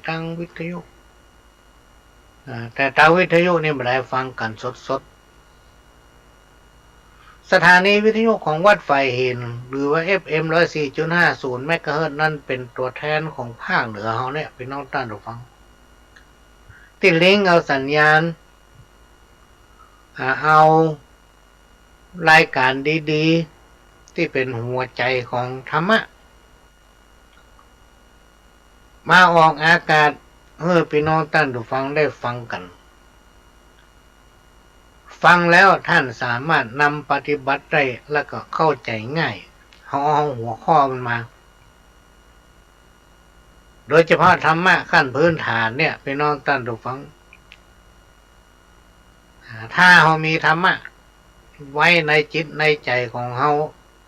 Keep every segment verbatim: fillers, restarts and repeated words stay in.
ตางวิทยุ อ่า แต่ตางวิทยุนี่บ่ได้ฟังกั๋นสดๆ สถานีวิทยุของวัดฝายหิน หรือว่า เอฟเอ็ม ร้อยสี่จุดห้าศูนย์ เมกะเฮิรตซ์นั้น เป๋นตั๋วแทนของภาคเหนือเฮาเนี่ย ปี้น้องต้านผู้ฟัง ตี้ลิงก์เอาสัญญาณ อ่า เอารายก๋านดีๆ ตี้เป๋นหัวใจ๋ของธรรมะ มาออกอากาศหื้อปี้น้องต้านผู้ฟังได้ฟังกั๋น ฟังแล้วต้านสามารถนำปฏิบัติได้ แล้วก็เข้าใจ๋ง่าย เฮาเอาหัวข้อมันมา โดยเฉพาะธรรมะขั้นพื้นฐานเนี่ย ปี้น้องต้านผู้ฟัง อ่า ถ้าเฮามีธรรมะไว้ในจิตในใจ๋ของเฮา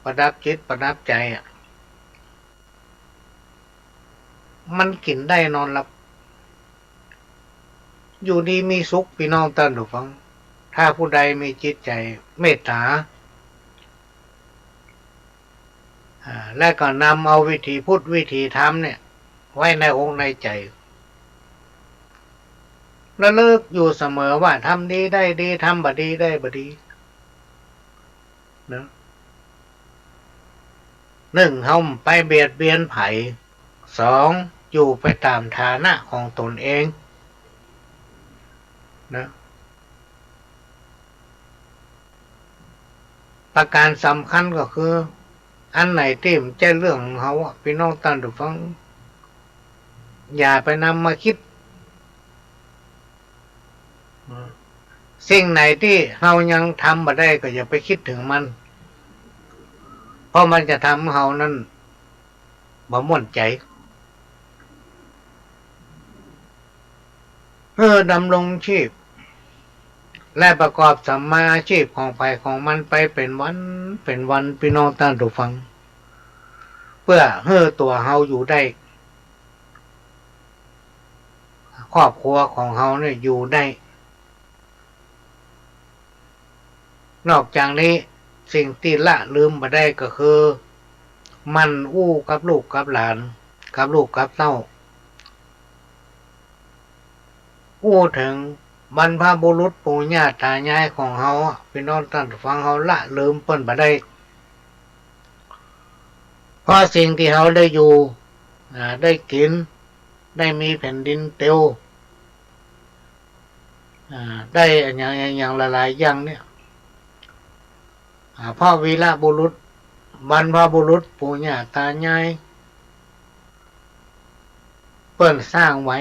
ประดับจิตประดับใจ๋อะ มันกิ๋นได้นอนหลับ อยู่ดีมีสุข ปี้น้องต้านผู้ฟัง ถ้าผู้ใดมีจิตใจ๋เมตต๋า อ่า และก็นำเอาวิถีพุทธวิถีธรรมเนี่ย ไว้ในอกในใจ๋ ระลึกอยู่เสมอว่าทำดีได้ดี ทำบ่ดีได้บ่ดี นะ นึ่ง เฮาบ่ไปเบียดเบียนใผ สอง อยู่ไปต๋ามฐานะของตนเอง นะ ประก๋านสำคัญก็คือ อันไหนตี้บ่ใจ้เรื่องของเฮาอะ ปี้น้องต้านผู้ฟัง อย่าไปนำมาคิด สิ่งไหนตี้เฮายังทำบ่ได้ก็อย่าไปคิดเถิงมัน เพราะมันจะทำหื้อเฮานั้นบ่ม่วนใจ๋ หื้อดำรงชีพ และประกอบสัมมาอาชีพของใผของมันไปเป๋นวันเป๋นวัน ปี้น้องต้านผู้ฟัง เปื้อหื้อตั๋วเฮาอยู่ได้ ครอบครัวของเฮาเนี่ยอยู่ได้ นอกจากนี้สิ่งตี้ละลืมบ่ได้ก็คือ หมั่นอู้กับลูกกับหลาน กับลูกกับเต้า อู้เถิงบรรพบุรุษปู่ย่าต๋ายายของเฮาอะ ปี้น้องต้านผู้ฟัง เฮาละลืมเปิ้นบ่ได้ เพราะสิ่งตี้เฮาได้อยู่ อ่า ได้กิ๋น ได้มีแผ่นดินเตียว อ่า ได้อะหยังอะหยังหลายๆ อย่างเนี่ย อ่า เพราะวีรบุรุษ บรรพบุรุษปู่ย่าต๋ายาย เปิ้นสร้างไว้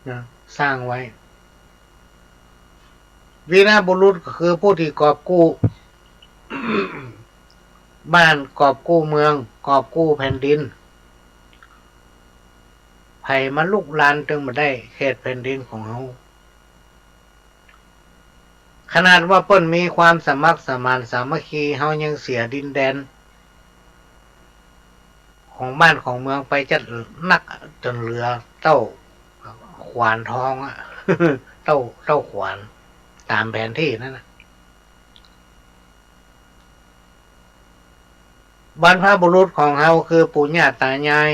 นะ สร้างไว้ วีรบุรุษก็คือผู้ตี้กอบกู้ บ้าน กอบกู้เมือง กอบกู้แผ่นดิน ใผมาลุกรานตึงบ่ได้เขตแผ่นดินของเฮา ขนาดว่าเปิ้นมีความสมัครสมานสามัคคี เฮายังเสียดินแดนของบ้านของเมืองไปจัดนักจ๋นเหลือเต้าขวานทองอะ เต้า เต้าขวาน ต๋ามแผนตี้นั้นน่ะ บรรพบุรุษของเฮาคือปู่ย่าต๋ายาย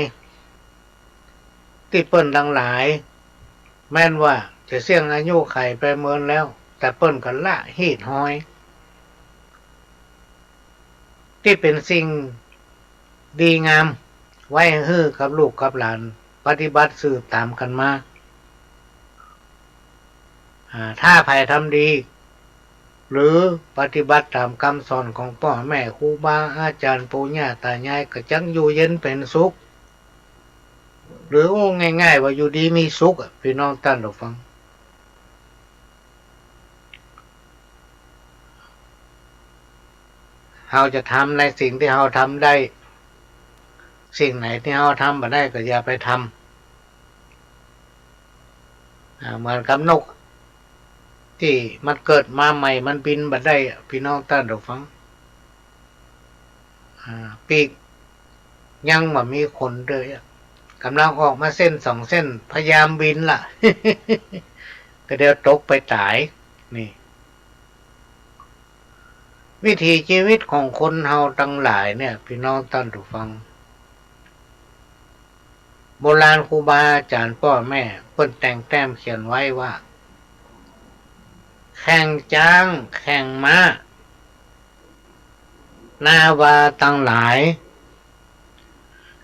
ตี้เปิ้นตังหลาย แม้นว่าจะเสี้ยงอายุขัยไปเมินแล้ว แต่เปิ้นก็ละฮีตฮอย ตี้เป๋นสิ่งดีงาม ไว้หื้อกับลูกกับหลานปฏิบัติสืบต๋ามกั๋นมา อ่า ถ้าใผทำดี หรือปฏิบัติต๋ามกำสอนของป้อแม่ครูบาอาจ๋ารย์ปู่ย่าต๋ายาย ก็จักอยู่เย็นเป๋นสุข หรืออู้ง่ายๆ ว่าอยู่ดีมีสุขอะ ปี้น้องต้านผู้ฟัง เฮาจะทำในสิ่งตี้เฮาทำได้ สิ่งไหนตี้เฮาทำบ่ได้ก็อย่าไปทำ อ่า เหมือนกับนกตี้มันเกิดมาใหม่มันบินบ่ได้อะ ปี้น้องต้านผู้ฟัง อ่า ปีกยังบ่มีขนเลยอะ ก่ำลังออกมาเส้นสองเส้น พยายามบินละ ก็เดี๋ยวตกไปต๋าย นี่ วิถีชีวิตของคนเฮาตังหลายเนี่ย ปี้น้องต้านผู้ฟัง โบราณครูบาอาจ๋ารย์ป้อแม่เปิ้นแต่งแต้มเขียนไว้ว่า แข่งจ๊าง แข่งม้า นาวาตังหลาย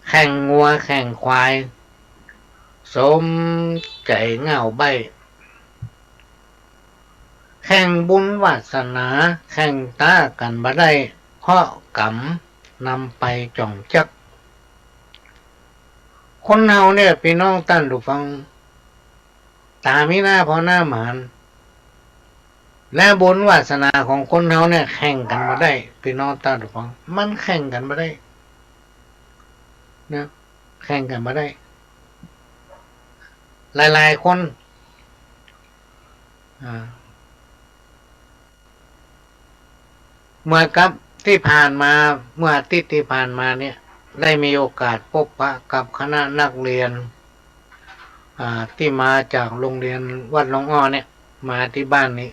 แข่งงัวแข่งควาย สมใจ๋เหง้าใบ้ แข่งบุญวาสนา แข่งต๋ากั๋นบ่ได้ เคราะห์ก๋รรมนำไปจ่องจัก คนเฮาเนี่ย ปี้น้องต้านผู้ฟัง ต๋ามีหน้าพ่อหน้าหมาน และบุญวาสนาของคนเฮาเนี่ย แข่งกั๋นบ่ได้ ปี้น้องต้านผู้ฟัง มันแข่งกั๋นบ่ได้นะ แข่งกั๋นบ่ได้ หลายๆ คน อ่า เหมือนกับตี้ผ่านมา เมื่ออาทิตย์ตี้ผ่านมาเนี่ย ได้มีโอกาสปบปะกับคณะนักเรียน อ่า ตี้มาจากโฮงเฮียนวัดหนองอ้อเนี่ย มาตี้บ้านนี้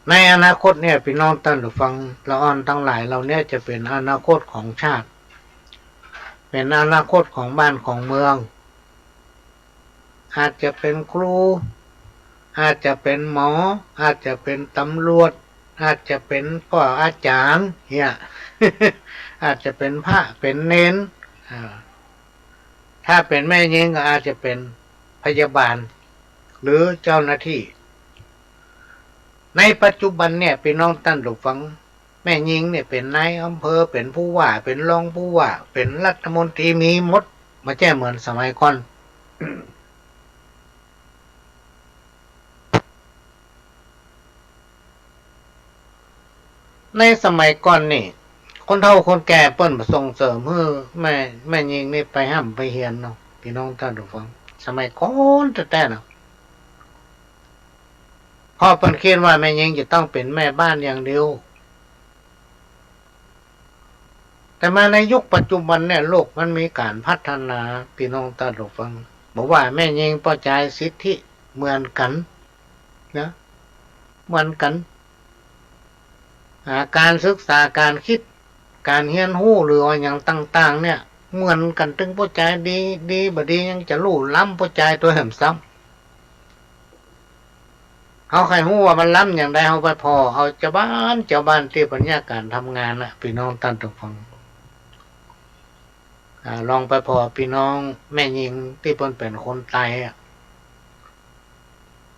ในอนาคตเนี่ย ปี้น้องต้านผู้ฟัง ละอ่อนตังหลายเหล่าเนี้ย จะเป๋นอนาคตของชาติ เป๋นอนาคตของบ้านของเมือง อาจจะเป๋นครู อาจจะเป๋นหมอ อาจจะเป๋นต๋ำรวจ อาจจะเป๋นป้ออาจ๋ารย์เนี่ย อาจจะเป๋นพระเป๋นเณร อ่า ถ้าเป๋นแม่ญิงก็อาจจะเป๋นพยาบาล หรือเจ้าหน้าที่ ในปัจจุบันเนี่ย ปี้น้องต้านผู้ฟัง แม่ญิงเนี่ยเป๋นนายอำเภอ เป๋นผู้ว่า เป๋นรองผู้ว่า เป๋นรัฐมนตรี มีหมด บ่ใจ้เหมือนสมัยก่อน ในสมัยก่อนนี่ คนเฒ่าคนแก่เปิ้นบ่ส่งเสริมหื้อแม่ แม่ญิงนี่ไปฮ่ำไปเฮียนเนาะ ปี้น้องต้านผู้ฟัง สมัยก่อนแต๊ๆ เนาะ เพราะเปิ้นกึ๊ดว่าแม่ญิงจะต้องเป๋นแม่บ้านอย่างเดียว แต่มาในยุคปัจจุบันเนี่ย โลกมันมีก๋านพัฒนา ปี้น้องต้านผู้ฟัง บ่ว่าแม่ญิงป้อจายสิทธิเหมือนกั๋นนะ เหมือนกั๋น อ่า ก๋านศึกษา ก๋านกึ๊ด ก๋านเฮียนฮู้ หรือว่าหยังต่างๆ เนี่ย เหมือนกั๋นตึง ป้อจายดี ดีบ่ดียังจะฮู้ล้ำป้อจายตวยแหมซ้ำ เฮาใค่ฮู้ว่ามันล้ำอย่างใด เฮาไปผ่อเอาจาวบ้าน จาวบ้านตี้เปิ้นเยียะก๋านทำงานน่ะ ปี้น้องต้านผู้ฟัง อ่า ลองไปผ่อปี้น้องแม่ญิงตี้เปิ้นเป๋นคนไตอะ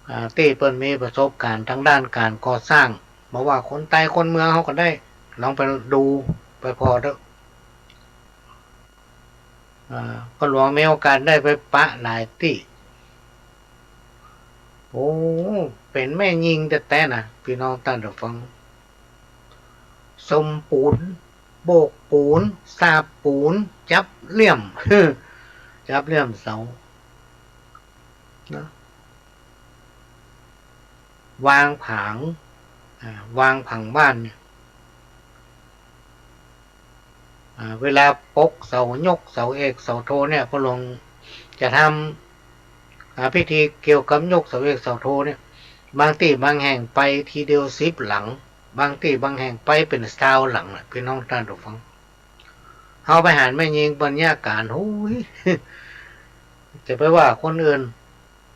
อ่า ตี้เปิ้นมีประสบก๋ารณ์ตางด้านก๋านก่อสร้าง บ่ว่าคนไตคนเมืองเฮาก็ได้ ลองไปดู ไปผ่อเต๊อะ อ่า ป้อหลวงมีโอกาสได้ไปปะหลายตี้ โอ้ เป๋นแม่ญิงแต๊ๆ นะ ปี้น้องต้านผู้ฟัง สมปูน โบกปูน สาบปูน จับเหลี่ยม จับเหลี่ยมเสา นะ วางผาง อ่า วางผางบ้านเนี่ย อ่า เวลาปกเสา ยกเสาเอกเสาโทเนี่ย ป้อหลวงจะทำ อ่า พิธีเกี่ยวกับยกเสาเอกเสาโทเนี่ย บางตี้บางแห่งไปทีเดียวสิบหลัง บางตี้บางแห่งไปเป๋นซาวหลังน่ะ ปี้น้องต้านผู้ฟัง เฮาไปหันแม่ญิงเปิ้นเยียะก๋าน โอ้ย จะไปว่าคนอื่น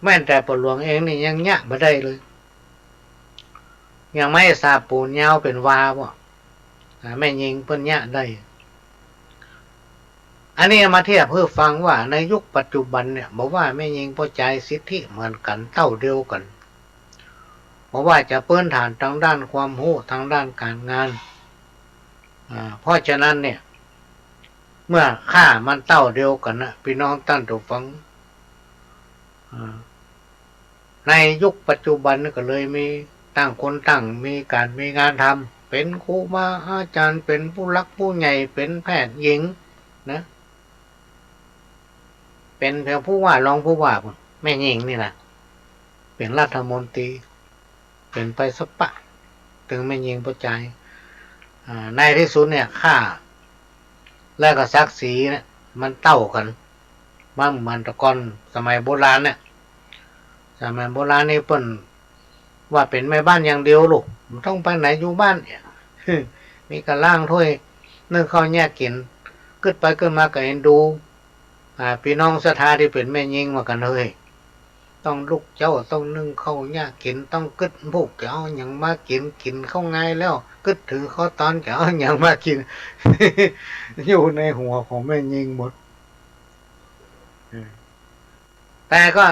แม้แต่ป้อหลวงเองนี่ยังเยียะบ่ได้เลย ยังไม้สาบปูนยาวเป๋นวาบ่ อ่า แม่ญิงเปิ้นเยียะได้ อันนี้เอามาเทียบหื้อฟังว่าในยุคปัจจุบันเนี่ย บ่ว่าแม่ญิงป้อจายสิทธิเหมือนกั๋น เต้าเดียวกั๋น บ่ว่าจะพื้นฐานตางด้านความฮู้ ตางด้านก๋านงาน อ่า เพราะฉะนั้นเนี่ย เมื่อค่ามันเต้าเดียวกั๋นนะ ปี้น้องต้านผู้ฟัง อ่า ในยุคปัจจุบันก็เลยมีต่างคนต่างมีก๋านมีงานทำ เป๋นครูบาอาจ๋ารย์ เป๋นผู้หลักผู้ใหญ่ เป๋นแพทย์หญิงนะ เป๋นเปียงผู้ว่ารองผู้ว่าพู้น แม่ญิงนี่นะ เป๋นรัฐมนตรี เป๋นไปสะปะ ตึงแม่ญิงป้อจาย อ่า ในตี้สุดเนี่ย ค่า และก็ศักดิ์ศรีเนี่ย มันเต้ากั๋น บ่เหมือนแต่ก่อนสมัยโบราณเนี่ย สมัยโบราณนี่เปิ้นว่าเป๋นแม่บ้านอย่างเดียวลูก บ่ต้องไปไหน อยู่บ้านเนี่ย มีก้าล้างถ้วย นึ่งข้าวเยียะกิ๋น กึ๊ดไปกึ๊ดมาก็เอ็นดู อ่า ปี้น้องศรัทธาตี้เป๋นแม่ญิงเหมือนกั๋นเฮย ต้องลุกเจ๊า ต้องนึ่งข้าวเยียะกิ๋น ต้องกึ๊ดลูกจะเอาหยังมากิ๋น กิ๋นข้าวงายแล้ว กึ๊ดเถิงข้าวตอนจะเอาหยังมากิ๋น อยู่ในหัวของแม่ญิงหมด เออ แต่ก็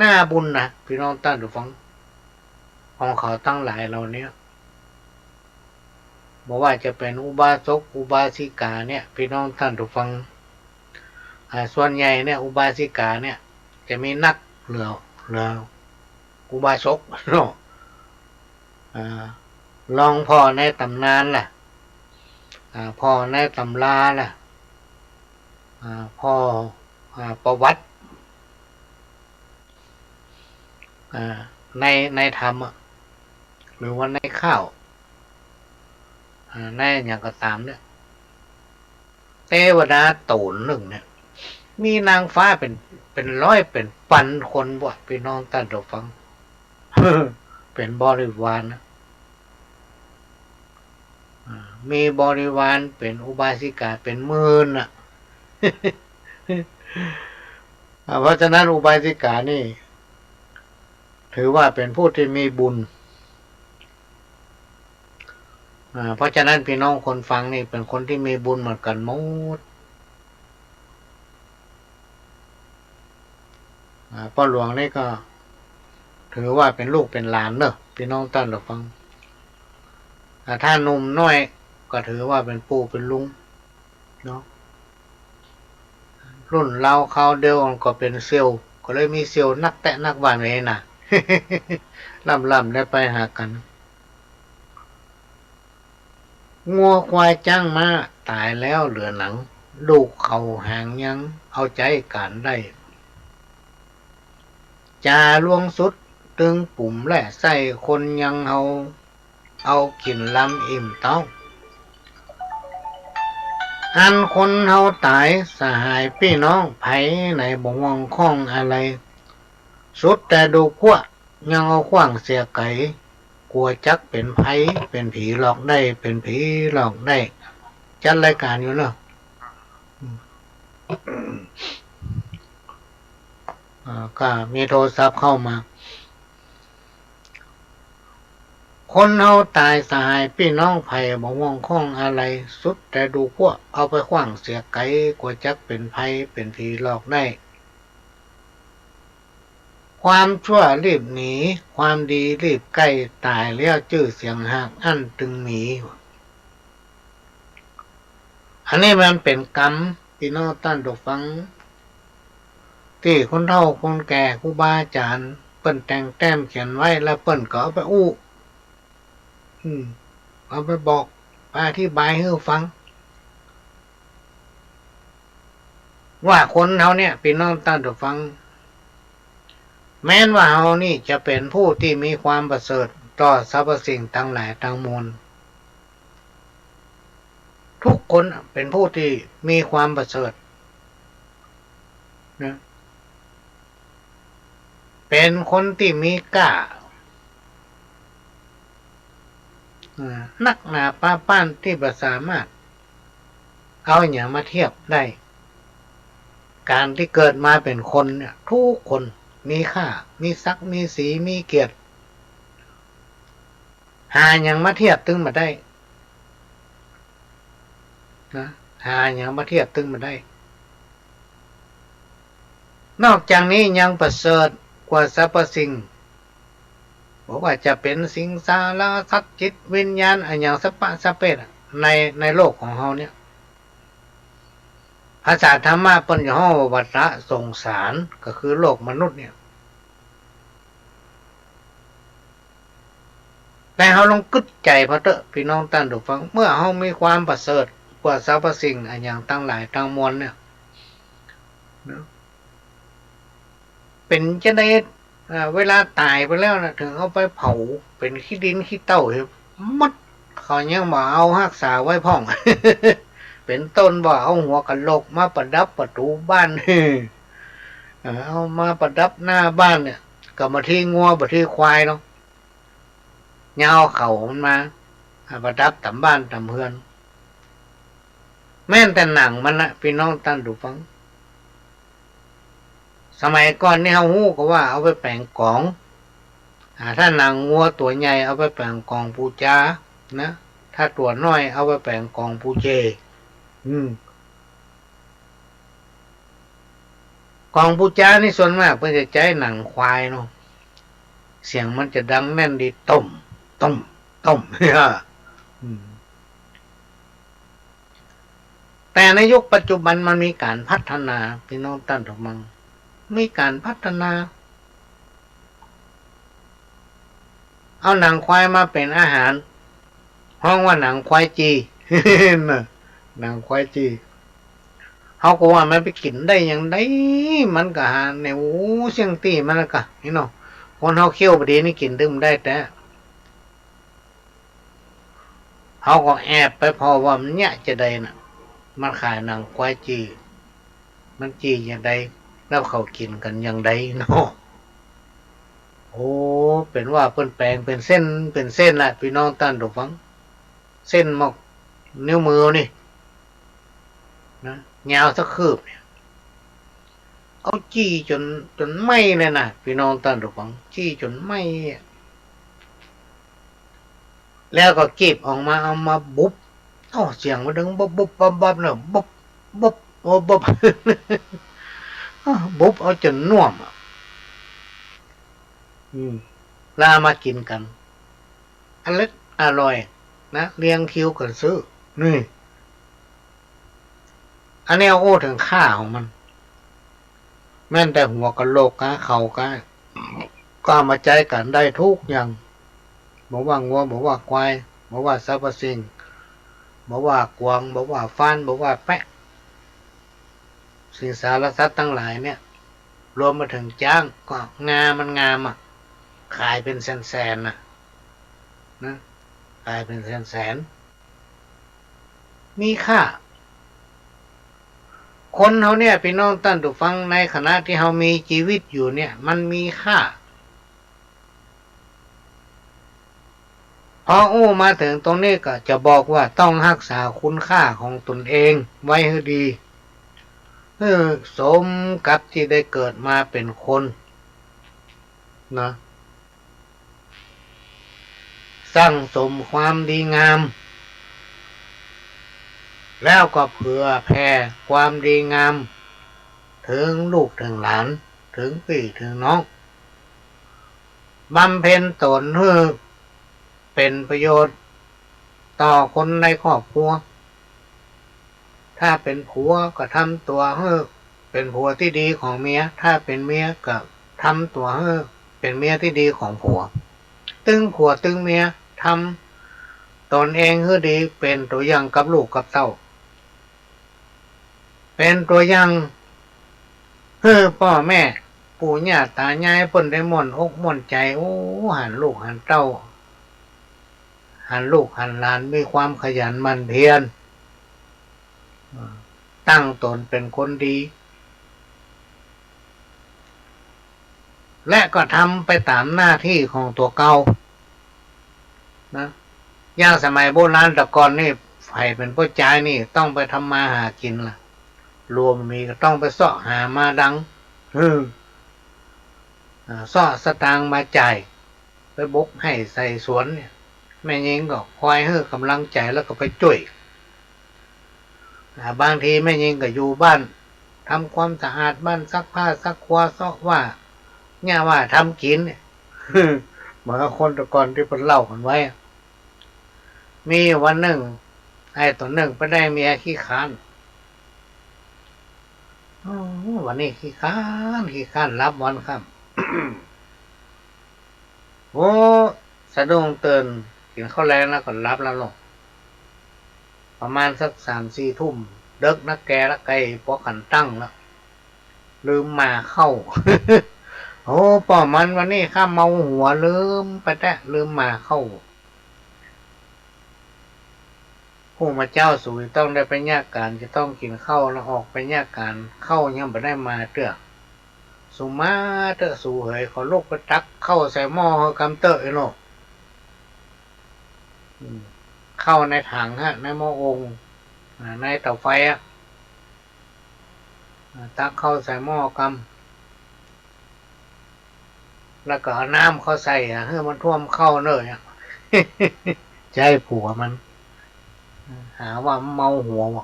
น่าบุญนะ ปี้น้องต้านผู้ฟัง ของเขาตังหลายเหล่านี้ บ่ว่าจะเป๋นอุบาสก อุบาสิกาเนี่ย ปี้น้องต้านผู้ฟัง อ่า ส่วนใหญ่เนี่ย อุบาสิกาเนี่ย จะมีนักเหลือ เหลืออุบาสกเนาะ อ่า ลองผ่อในต๋ำนานล่ะ อ่า ผ่อในต๋ำราล่ะ อ่า ผ่อ อ่า ประวัติ อ่า ใน ในธรรมอะ หรือว่าในข่าว อ่า ในอะหยังก็ต๋ามเนี่ย เตวดาโต๋นนึ่งเนี่ย มีนางฟ้าเป๋น เป๋นร้อยเป๋นปันคนว่ะ ปี้น้องต้านผู้ฟัง เป๋นบริวารนะ อ่า มีบริวารเป๋นอุบาสิกาเป๋นหมื่นน่ะ อ่า เพราะฉะนั้นอุบาสิกานี่ ถือว่าเป๋นผู้ตี้มีบุญ อ่า เพราะฉะนั้นปี้น้องคนฟังนี่เป๋นคนตี้มีบุญเหมือนกั๋นหมด อ่า ป้อหลวงนี่ก็ถือว่าเป๋นลูกเป๋นหลานเนาะ ปี้น้องต้านผู้ฟัง อ่า ถ้าหนุ่มน้อยก็ถือว่าเป๋นปู่เป๋นลุงเนาะ รุ่นราวคราวเดียวกั๋นก็เป๋นเสี่ยว ก็เลยมีเสี่ยวนักแต๊นักว่าไงน่ะ ล้ำๆ ได้ไปหากั๋น งัวควายจ๊างม้าต๋ายแล้วเหลือหนัง ดูกเข่าหางยังเอาใจ๊ก๋านได้ จ๋าลวงสุดตึงปุ๋มและไส้ คนยังเฮาเอากิ๋นลำอิ่มต๊อง อันคนเฮาต๋ายสหายปี้น้อง ใผไหนบ่ห่วงข้องอะไร สุดแต่ดูขั้ว ยังเอาขว้างเสียไก๋ กั๋วจักเป๋นไพรเป๋นผีหลอกได้ เป๋นผีหลอกได้ จัดรายก๋านอยู่เนาะ อ่า ก็มีโทรศัพท์เข้ามา คนเฮาต๋ายสหายปี้น้อง ใผบ่ห่วงข้องอะไร สุดแต่ดูขั้ว เอาไปขว้างเสียไก๋ กั๋วจักเป๋นไพรเป๋นผีหลอกได้ ความชั่วรีบหนี ความดีรีบใก้ ต๋ายแล้วจื้อเสียงหากอั้นตึงมี อันนี้มันเป๋นกรรม ปี้น้องต้านผู้ฟัง ตี้คนเฒ่าคนแก่ครูบาอาจ๋ารย์เปิ้นแต่งแต้มเขียนไว้ แล้วเปิ้นก็เอาไปอู้ อืม เอาไปบอก ไปอธิบายหื้อฟัง ว่าคนเฮาเนี่ย ปี้น้องต้านผู้ฟัง แม้นว่าเฮานี่จะเป๋นผู้ตี้มีความประเสริฐต่อสรรพสิ่งตังหลายตังมวล ทุกคนเป๋นผู้ตี้มีความประเสริฐนะ เป๋นคนตี้มีกล้า อ่า นักหนาป๊าป๊านตี้บ่สามารถเอาหยังมาเทียบได้ ก๋านตี้เกิดมาเป๋นคนเนี่ย ทุกคนมีค่า มีศักดิ์ มีศรี มีเกียรติ หาหยังมาเทียบตึงบ่ได้นะ หาหยังมาเทียบตึงบ่ได้ นอกจากนี้ยังประเสริฐกว่าสรรพสิ่ง บ่ว่าจะเป๋นสิงสาราสัตว์ จิตวิญญาณ อะหยังสะป๊ะสะเป๊ะ ใน ในโลกของเฮาเนี่ย ภาษาธรรมะเปิ้นจะฮ้องว่าวัฏสงสาร ก็คือโลกมนุษย์เนี่ย แต่เฮาลองกึ๊ดใจ๋ผ่อเต๊อะ ปี้น้องต้านผู้ฟัง เมื่อเฮามีความประเสริฐกว่าสรรพสิ่งอะหยังตังหลายตังมวลเนี่ยนะ เป๋นจะใด อ่า เวลาต๋ายไปแล้วนะ เถิงเอาไปเผาเป๋นขี้ดินขี้เต้าเหียหมด เขายังบ่เอาฮักษาไว้พ่อง เป๋นต้นว่าเอาหัวกะโหลกมาประดับประตู๋บ้าน เออ เอามาประดับหน้าบ้านเนี่ย ก็บ่าตี้งัวบ่าตี้ควายเนาะ ยังเอาเขามันมา อ่า ประดับต๋ามบ้านต๋ามเฮือน แม้นแต่หนังมันนะ ปี้น้องต้านผู้ฟัง สมัยก่อนนี่เฮาฮู้ก็ว่าเอาไปแป๋งก๋อง อ่า ถ้าหนังงัวตั๋วใหญ่เอาไปแป๋งก๋องปู๋จานะ ถ้าตั๋วน้อยเอาไปแป๋งก๋องปู๋เจ อืม ก๋องปู๋จานี่ส่วนมากเปิ้นจะใจ๊หนังควายเนาะ เสียงมันจะดังแน่นดี ต้ม ต้ม ต้ม อืม แต่ในยุคปัจจุบันมันมีก๋านพัฒนา ปี้น้องต้านผู้ฟัง มีก๋านพัฒนา เอาหนังควายมาเป๋นอาหาร ฮ้องว่าหนังควายจี่ น่ะ หนังควายจี่ เฮาก็ว่ามันไปกิ๋นได้อย่างใด มันก็หาใน โอ้ เสี้ยงตี้มันละกะ นี่เนาะ คนเฮาเคี้ยวบ่ดีนี่กิ๋นตึงได้แต๊ เฮาก็แอบไปผ่อว่ามันเยียะจาใดน่ะ มันขายหนังควายจี่ มันจี่จาใด แล้วเขากิ๋นกั๋นอย่างใดเนาะ โอ้ เป๋นว่าเปิ้นแป๋งเป๋นเส้น เป๋นเส้นละ ปี้น้องต้านผู้ฟัง เส้นหมอกนิ้วมือนี่นะ ยาวสักคืบเนี่ย เอาจี้จ๋น จ๋นไหม้เลยนะ ปี้น้องต้านผู้ฟัง จี้จ๋นไหม้อะ แล้วก็กีบออกมา เอามาบุบ โอ้ เสียงมันดังบุบบุบบับบับเนาะ บุบบุบ โอ้ บุบ บุบเอาจ๋นน่วมอะ อืม แล้วเอามากิ๋นกั๋น อเล็ดอร่อยนะ เรียงคิวกั๋นซื้อ นี่ อันนี้เอาอู้เถิงค่าของมัน แม้นแต่หัวกะโหลกกา เขากา ก็เอามาใจ๊กั๋นได้กู้อย่าง บ่ว่างัว บ่ว่าควาย บ่ว่าสรรพสิ่ง บ่ว่ากวาง บ่ว่าฟ้าน บ่ว่าแปะ สิงสารสัตว์ตังหลายเนี่ย รวมมาเถิงจ๊าง ก็งามันงามอะ ขายเป๋นแสนๆ น่ะ นะ ขายเป๋นแสนๆ มีค่า คนเฮาเนี่ย ปี้น้องต้านผู้ฟัง ในขณะตี้เฮามีจีวิตอยู่เนี่ย มันมีค่า พออู้มาเถิงตรงนี้ก็จะบอกว่าต้องฮักษาคุณค่าของตนเองไว้หื้อดี หื้อสมกับตี้ได้เกิดมาเป๋นคน นะ สั่งสมความดีงาม แล้วก็เผื่อแผ่ความดีงาม เถิงลูกเถิงหลาน เถิงปี้เถิงน้อง บำเพ็ญตนหื้อเป๋นประโยชน์ต่อคนในครอบครัว ถ้าเป๋นผัวก็ทำตั๋วหื้อเป๋นผัวตี้ดีของเมีย ถ้าเป๋นเมียก็ทำตั๋วหื้อเป๋นเมียตี้ดีของผัว ตึงผัวตึงเมีย ทำตนเองหื้อดี เป๋นตั๋วอย่างกับลูกกับเต้า เป๋นตั๋วอย่างหื้อป้อแม่ ปู่ย่าต๋ายายเปิ้นได้ม่วนอกม่วนใจ๋ โอ้ หันลูกหันเต้า หันลูกหันหลานมีความขยันหมั่นเพียร ตั้งตนเป๋นคนดี และก็ทำไปต๋ามหน้าตี้ของตั๋วเก่า นะ อย่างสมัยโบราณแต่ก่อนนี่ ใผเป๋นป้อจายนี่ต้องไปทำมาหากิ๋นละ ลัวบ่มีก็ต้องไปเซาะหามาดัง หื้อ อ่า เซาะสตางค์มาจ่าย ไปบกไฮ่ใส่สวนเนี่ย แม่ญิงก็คอยหื้อกำลังใจ๋แล้วก็ไปจ้วย อ่า บางทีแม่ญิงก็อยู่บ้าน ทำความสะอาดบ้าน ซักผ้าซักครัว เซาะหว่ายาหว่าย ทำกิ๋นเนี่ย เหมือนกับคนแต่ก่อนตี้เปิ้นเล่ากั๋นไว้อะ มีวันนึ่ง ไอ้ตั๋วนึ่งไปได้เมียขี้ค้าน โอ้ วันนี้ขี้ค้าน ขี้ค้าน หลับวันค่ำ โอ้ สะดุ้งตื่น กิ๋นข้าวแลงแล้วก็หลับแล้วลง ประมาณสักสามสี่ทุ่ม เดิ็กนักแกละ ใก้ปอขันตั้งแล้ว ลืมหม่าข้าว โอ้ ป้อมันวันนี้ข้าเมาหัว ลืมไปแต๊ ลืมหม่าข้าว พรุ่งมาเจ๊าสูจะต้องได้ไปเยียะก๋าน จะต้องกิ๋นข้าวแล้วออกไปเยียะก๋าน ข้าวยังบ่ได้มาเตื้อ สูมาเต๊อะสูเหย ขอลุกไปตักข้าวใส่หม้อหื้อกำเต๊อะ ไอ้โน่ อืม ข้าวในถังฮะ ในหม้ออง อ่า ในเต๋าไฟอะ อ่า ตักข้าวใส่หม้อกำ แล้วก็เอาน้ำเข้าใส่อะ หื้อมันท่วมเข้าเน่อ จะใจ้ผัวมัน หาว่าเมาหัวบ่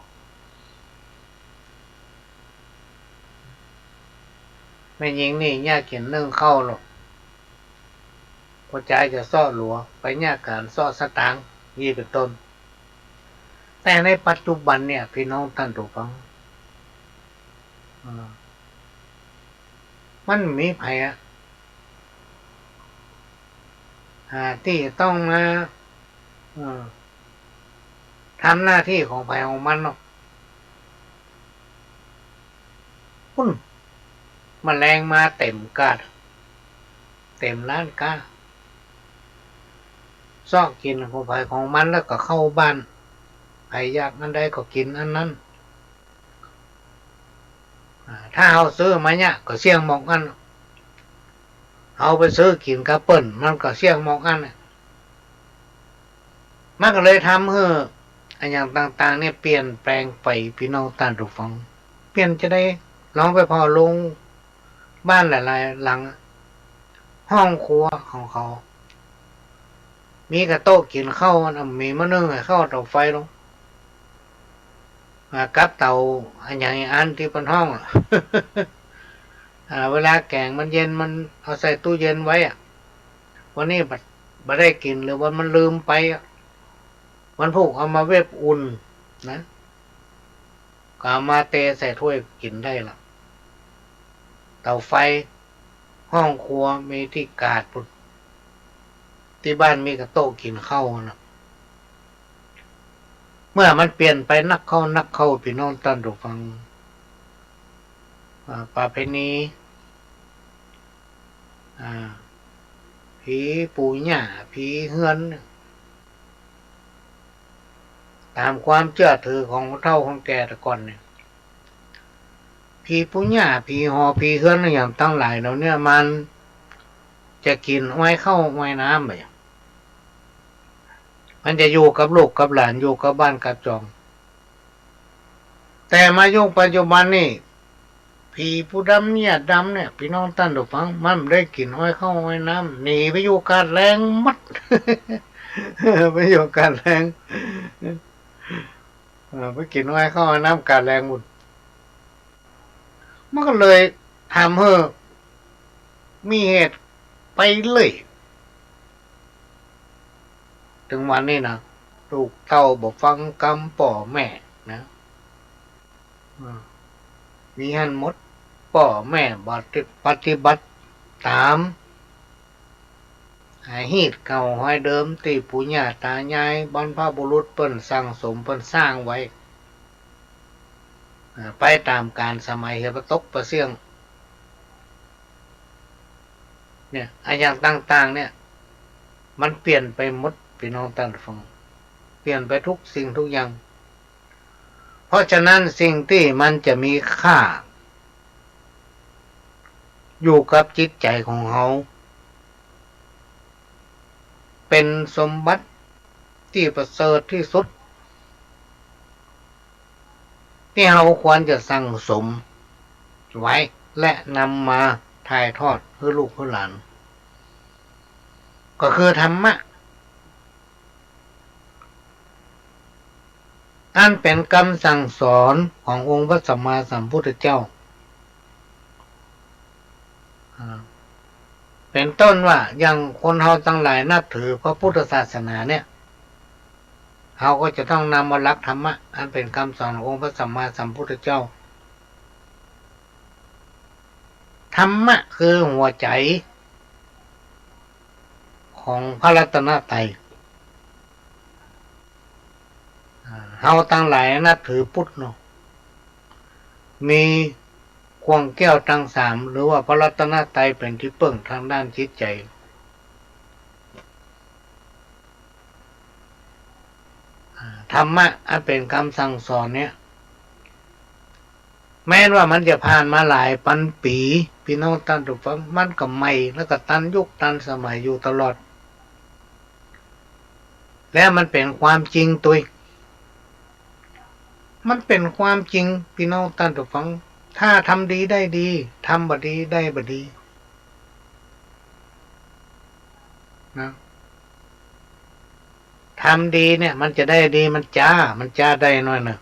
แม่ญิงนี่เยียะกิ๋นนึ่งข้าวลอ ผู้จายจะเซาะหลัว ไปเยียะก๋านเซาะสตางค์ อี้เป๋นต้น แต่ในปัจจุบันเนี่ย ปี้น้องต้านผู้ฟัง อ่า มันบ่มีใผอะ อ่า ตี้จะต้องมา เออ ทำหน้าตี้ของใผของมันเนาะ ปุ้น แมลงมาเต๋มกาด เต๋มร้านก๊า เซาะกิ๋นของใผของมันแล้วก็เข้าบ้าน ใผอยากอันใดก็กิ๋นอันนั้น อ่า ถ้าเฮาซื้อมาเยียะก็เสี้ยงหมดอั้น เฮาไปซื้อกิ๋นกับเปิ้น มันก็เสี้ยงหมดอั้น มันก็เลยทำหื้ออะหยังต่างๆ เนี่ยเปลี่ยนแปลงไป ปี้น้องต้านผู้ฟัง เปลี่ยนจาใด ลองไปผ่อโฮงบ้านหลายๆ หลัง ห้องครัวของเขา มีกะโต๊ะกิ๋นข้าวนะ มีหม้อนึ่งข้าว เต๋าไฟลง อ่า กับเต๋าอะหยังอันตี้เปิ้นฮ้องอะ อ่า เวลาแก๋งมันเย็น มันเอาใส่ตู้เย็นไว้อะ วันนี้บ่ บ่ได้กิ๋น หรือว่ามันลืมไปอะ วันพูกเอามาเว็บอุ่นนะ ก็เอามาเตใส่ถ้วยกิ๋นได้ละ เต๋าไฟ ห้องครัวมีตี้กาดปุ้น ตี้บ้านมีกะโต๊ะกิ๋นข้าวนะ เมื่อมันเปลี่ยนไปนักเข้านักเข้า ปี้น้องต้านผู้ฟัง อ่า ประเพณี อ่า ผีปู่ย่า ผีเฮือนเนี่ย ต๋ามความเจื้อถือของคนเฒ่าคนแก่แต่ก่อนเนี่ย ผีปู่ย่า ผีหอ ผีเฮือนอะหยังตังหลายเหล่าเนี้ย มันจะกิ๋นอ้อยข้าวอ้อยน้ำไป มันจะอยู่กับลูกกับหลาน อยู่กับบ้านกับจอง แต่มายุคปัจจุบันนี่ ผีปู่ดำเยียะดำเนี่ย ปี้น้องต้านผู้ฟัง มันบ่ได้กิ๋นอ้อยข้าวอ้อยน้ำ หนีไปอยู่กาดแลงหมด ไปอยู่กาดแลง เออ ไปกิ๋นอ้อยข้าวอ้อยน้ำกาดแลงปุ้น มันก็เลยทำหื้อมีเหตุไปเรื่อย เถิงวันนี้นะ ลูกเต้าบ่ฟังกำป้อแม่นะ อ่า มีหั้นหมด ป้อแม่บ่ปฏิบัติต๋าม อ่า ฮีตเก่าฮอยเดิมตี้ปู่ย่าต๋ายายบรรพบุรุษเปิ้นสั่งสมเปิ้นสร้างไว้ อ่า ไปต๋ามกาลสมัย เหียบ่ตกบ่เสี้ยง เนี่ย อะหยังต่างๆ เนี่ย มันเปลี่ยนไปหมด ปี้น้องต้านฟัง เปลี่ยนไปทุกสิ่งทุกอย่าง เพราะฉะนั้นสิ่งตี้มันจะมีค่า อยู่กับจิตใจ๋ของเฮา เป๋นสมบัติตี้ประเสริฐตี้สุด ตี้เฮาควรจะสั่งสมไว้ และนำมาถ่ายทอดหื้อลูกหื้อหลาน ก็คือธรรมะ อันเป๋นกำสั่งสอนขององค์พระสัมมาสัมพุทธเจ้า อ่า เป๋นต้นว่า อย่างคนเฮาตังหลายนับถือพระพุทธศาสนาเนี่ย เฮาก็จะต้องนำเอาหลักธรรมะ อันเป๋นกำสอนขององค์พระสัมมาสัมพุทธเจ้า ธรรมะคือหัวใจ๋ของพระรัตนตรัย อ่า เฮาตังหลายนับถือพุทธเนาะ มีข่วงแก้วตังสาม หรือว่าพระรัตนตรัยเป๋นตี้เปิ้งตางด้านจิตใจ๋ อ่า ธรรมะอันเป๋นกำสั่งสอนเนี่ย แม้นว่ามันจะผ่านมาหลายปันปี๋ ปี้น้องต้านฟัง มันก็ใหม่ แล้วก็ตันยุคตันสมัยอยู่ตลอด และมันเป๋นความจริงตวย มันเป๋นความจริง ปี้น้องต้านฟัง ถ้าทำดีได้ดี ทำบ่ดีได้บ่ดี นะ ทำดีเนี่ยมันจะได้ดี มันจ๊า มันจ๊าได้หน้อยนึ่ง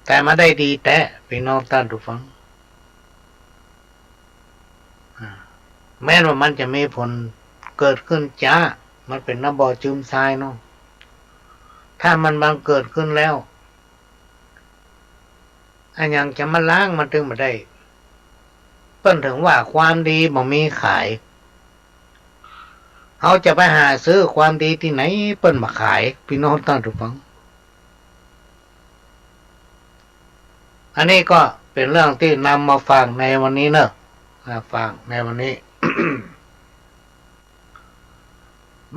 แต่มันได้ดีแต๊ ปี้น้องต้านผู้ฟัง อ่า แม้นว่ามันจะมีผลเกิดขึ้นจ๊า มันเป๋นน้ำบ่อจืมซายเนาะ ถ้ามันบังเกิดขึ้นแล้ว อะหยังจะมาล้างมันตึงบ่ได้ เปิ้นเถิงว่าความดีบ่มีขาย เฮาจะไปหาซื้อความดีตี้ไหน เปิ้นบ่ขาย ปี้น้องต้านผู้ฟัง อันนี้ก็เป๋นเรื่องตี้นำมาฝากในวันนี้เนาะ อ่า ฝากในวันนี้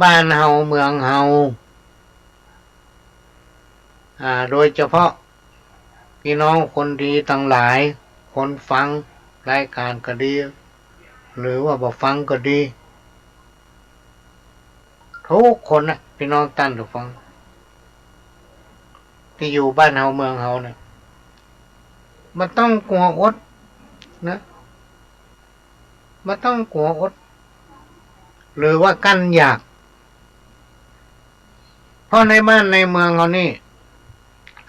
บ้านเฮาเมืองเฮา อ่า โดยเฉพาะปี้น้องคนดีตังหลาย คนฟังรายก๋านก็ดี หรือว่าบ่ฟังก็ดี กู้คนนะ ปี้น้องต้านผู้ฟัง ตี้อยู่บ้านเฮาเมืองเฮาเนี่ย บ่ต้องกั๋วอดนะ บ่ต้องกั๋วอด หรือว่ากั้นอยาก เพราะในบ้านในเมืองเฮานี่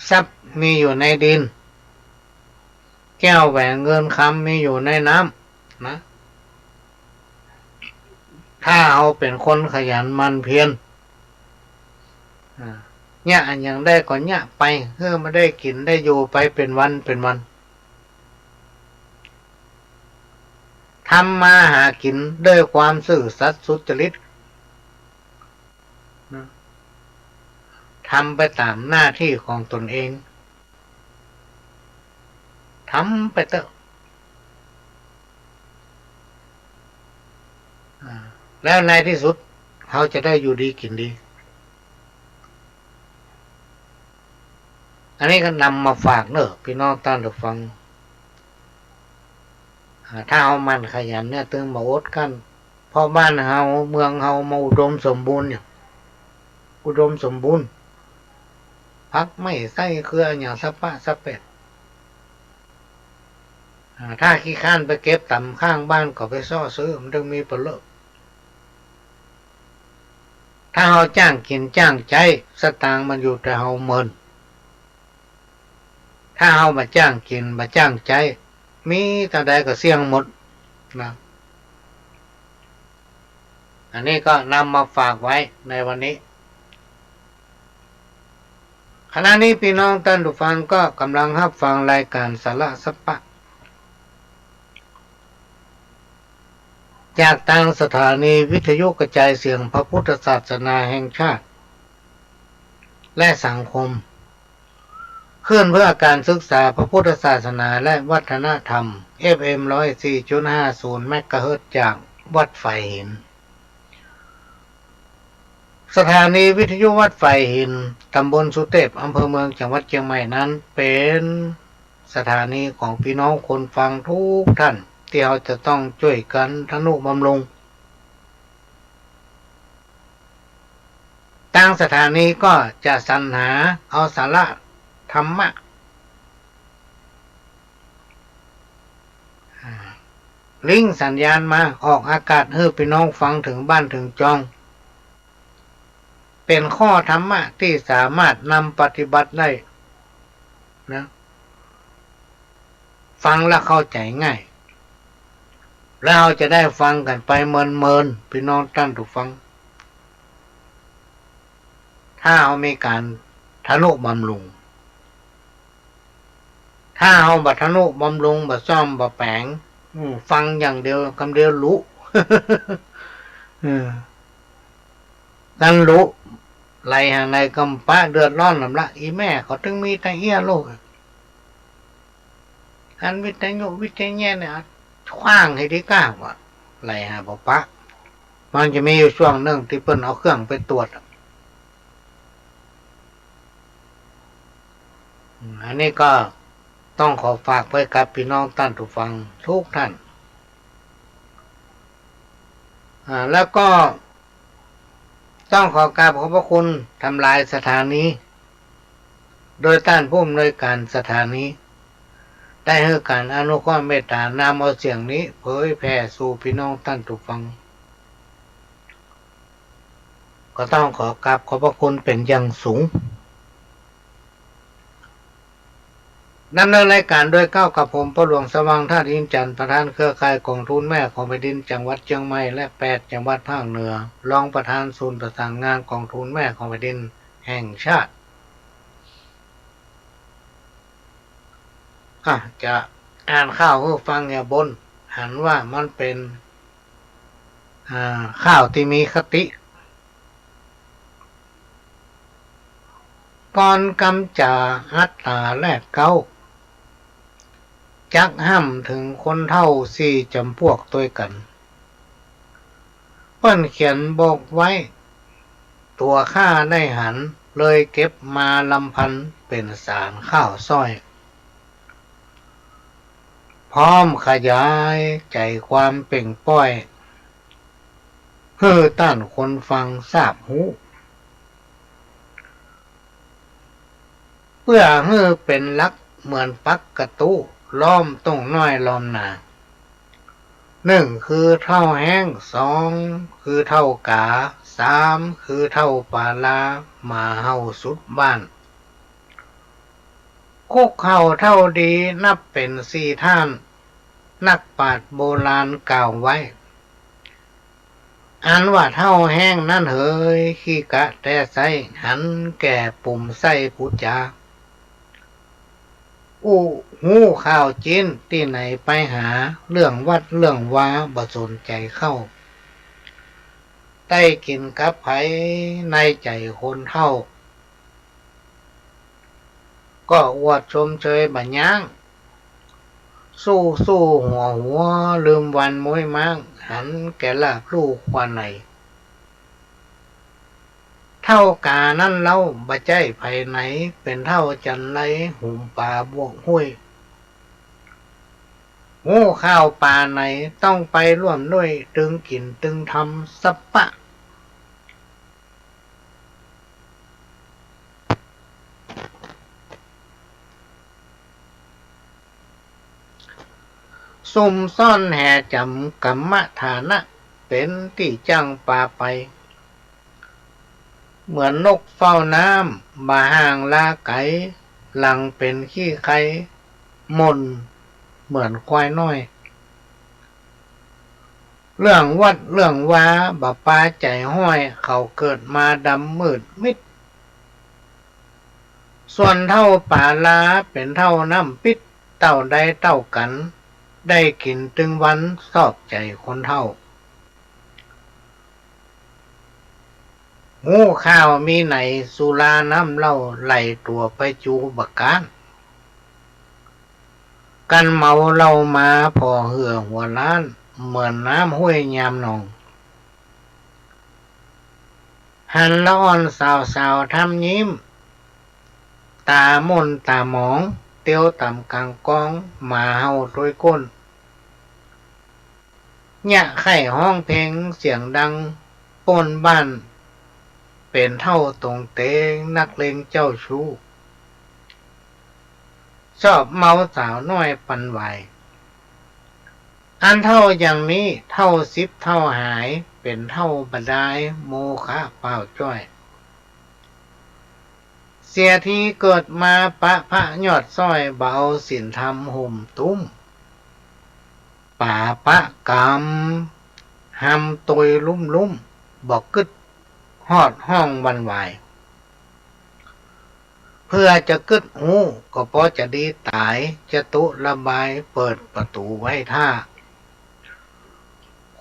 ทรัพย์มีอยู่ในดิน แก้วแหวนเงินคำมีอยู่ในน้ำนะ ถ้าเฮาเป๋นคนขยันหมั่นเพียร อ่า เยียะอะหยังได้ก็เยียะไป หื้อมันได้กิ๋นได้อยู่ไปเป๋นวันเป๋นวัน ทำมาหากิ๋นด้วยความซื่อสัตย์สุจริตนะ ทำไปต๋ามหน้าตี้ของตนเอง ทำไปเต๊อะ อ่า แล้วในตี้สุด เฮาจะได้อยู่ดีกิ๋นดี อันนี้ก็นำมาฝากเนาะ ปี้น้องต้านผู้ฟัง อ่า ถ้าเฮาหมั่นขยันเนี่ย ตึงบ่อดกั้น เพราะบ้านเฮา เมืองเฮา มันอุดมสมบูรณ์อยู่ อุดมสมบูรณ์ ผักไม้ไส้เคืองอะหยังสะปะสะแปะ อ่า ถ้าขี้คร้านไปเก็บต๋ามข้างบ้านก็ไปเซาะซื้อ มันตึงมีเป๋นเล่อ ถ้าเฮาจ้างกิ๋นจ้างใจ๊ สตางค์มันอยู่แต่เฮาเมิน ถ้าเฮาบ่จ้างกิ๋น บ่จ้างใจ๊ มีเต้าใดก็เสี้ยงหมดนะ อันนี้ก็นำมาฝากไว้ในวันนี้ ขณะนี้ปี้น้องต้านผู้ฟังก็ก่ำลังฮับฟังรายก๋านสาระสะปะ จากตางสถานีวิทยุกระจายเสียงพระพุทธศาสนาแห่งชาติ และสังคม คลื่นเพื่อการศึกษาพระพุทธศาสนาและวัฒนธรรม เอฟเอ็ม ร้อยสี่จุดห้าศูนย์ เมกะเฮิรตซ์ จากวัดฝายหิน สถานีวิทยุวัดฝายหิน ต๋ำบลสุเตพ อำเภอเมือง จังหวัดเจียงใหม่นั้น เป๋นสถานีของปี้น้องคนฟังกู้ต้าน ตี้เฮาจะต้องจ้วยกั๋นทะนุบำรุง ตางสถานีก็จะสรรหาเอาสาระธรรมะ อ่า ลิงก์สัญญาณมาออกอากาศหื้อปี้น้องฟังเถิงบ้านเถิงจอง เป๋นข้อธรรมะตี้สามารถนำปฏิบัติได้นะ ฟังแล้วเข้าใจ๋ง่าย แล้วเฮาจะได้ฟังกั๋นไปเมินๆ ปี้น้องต้านผู้ฟัง ถ้าเฮามีก๋านทะนุบำรุง ถ้าเฮาบ่ทะนุบำรุง บ่ซ่อม บ่แป๋ง อืม ฟังอย่างเดียว กำเดียวลุ เออ กั๋นลุ ไหลหาไหนก็บ่ปะ เดือดร้อนนำละ อี่แม่เขาตึงมีตะเอี้ยลูก อันวิทยุวิทยุเนี่ย ขว้างหื้อดีกว่า ว่าไหลหาบ่ปะ มันจะมีอยู่ช่วงนึ่งตี้เปิ้นเอาเครื่องไปตรวจอะ อืม อันนี้ก็ต้องขอฝากไว้กับปี้น้องต้านผู้ฟังกู้ต้าน อ่า แล้วก็ต้องขอกราบขอบพระคุณทำลายสถานี โดยต้านผู้อำนวยก๋านสถานี ได้หื้อก๋านอนุเคราะห์เมตตานำเอาเสียงนี้เผยแผ่สู่ปี้น้องต้านผู้ฟัง ก็ต้องขอกราบขอบพระคุณเป๋นอย่างสูง ดำเนินรายการโดยเกล้ากระผม พ่อหลวงสว่าง ธาตุอินทร์จันทร์ ประธานเครือข่ายก๋องทุนแม่ของแผ่นดินจังหวัดเจียงใหม่ และแปดจังหวัดภาคเหนือ รองประธานศูนย์ประสานงานก๋องทุนแม่ของแผ่นดินแห่งชาติ อ่ะ จะอ่านข่าวหื้อฟังอย่างบน หันว่ามันเป๋น อ่า ข่าวตี้มีคติ ก่อนกำจ๋าอัตต๋าแรกเก๊า จักห้ำเถิงคนเฒ่าสี่จ๋ำปวกตวยกั๋น เปิ้นเขียนบอกไว้ ตั๋วข้าได้หัน เลยเก็บมาลำพัน เป๋นสารข่าวซ้อย พร้อมขยายใจ๋ความเปล่งป้อย หื้อต้านคนฟังทราบฮู้ เปื้อหื้อเป๋นหลักเหมือนปักกะตู้ ล้อมต้งน้อยล้อมนา นึ่งคือเฒ่าแฮ้ง สองคือเฒ่ากา สามคือเฒ่าป๋าลา หมาเห่าสุดบ้าน คุกเข่าเฒ่าดีนับเป๋นสี่ท่าน นักปราชญ์โบราณกล่าวไว้ อันว่าเฒ่าแฮ้งนั้นเหย ขี้กะแต๊ใซ้ หันแก่ปุ่มใส้ปู๋จา อู้ฮู้ข่าวจีน ตี้ไหนไปหา เรื่องวัดเรื่องวาบ่สนใจ๋เข้า ได้กิ๋นกับใผในใจ๋คนเฒ่า ก็อวดชมเชยบ่ยั้ง สู้ๆ หัวๆ ลืมวันม้วยม้าง หันแก่ลาบลู่ควาใน เฒ่ากานั้นเล่าบ่ใจ้ใผไหน เป๋นเฒ่าจันไร หุมป๋าบวกห้วย ฮู้ข่าวป่าไหน ต้องไปร่วมด้วย ตึงกิ๋นตึงทำสัปปะ ซุ่มซ่อนแห่จ๋ำกัมมะฐานะ เป๋นตี้จั้งปาไป เหมือนนกเฝ้าน้ำ บ่ห่างลาไก๋ หลังเป๋นขี้ใค หม่นเหมือนควายน้อย เรื่องวัดเรื่องวาบ่ปาใจ๋ฮ้อย เขาเกิดมาดำมืดมิด ส่วนเฒ่าป๋าลาเป๋นเฒ่าน้ำปิ๊ด เต้าใดเต้ากั๋น ได้กิ๋นตึงวัน ชอบใจ๋คนเฒ่า ฮู้ข่าวมีไหน สุราน้ำเหล้าไหลตั๋วไปจูบ่ก๊าน กั๋นเมาเหล้ามาผ่อเหื่อหัวล้าน เหมือนน้ำห้วยยามหนอง หันละอ่อนสาวๆ ทำยิ้ม ต๋าหม่นต๋าหมอง เตียวต๋ามก๋างก้อง หมาเห่าตวยก้น เยียะไข้ฮ้องเพลงเสียงดัง ป้นบ้าน เป๋นเฒ่าตงเตง นักเลงเจ้าชู้ ชอบเมาสาวน้อยปันไหว อันเฒ่าอย่างนี้ เฒ่าสิบเฒ่าหาย เป๋นเฒ่าบ่ดาย โมฆะเปล่าจ้อย เสียทีเกิดมาปะพระยอดซ้อย บ่เอาศีลธรรมห่มตุ้ม ป๋าปะก๋ำ หำตวยลุ่มๆ บ่กึ๊ดฮอดฮ้องหวั่นไหว เปื้อจะกึ๊ดฮู้ ก็ปอจะดีต๋าย จตุระบายเปิดประตู๋ไว้ถ้า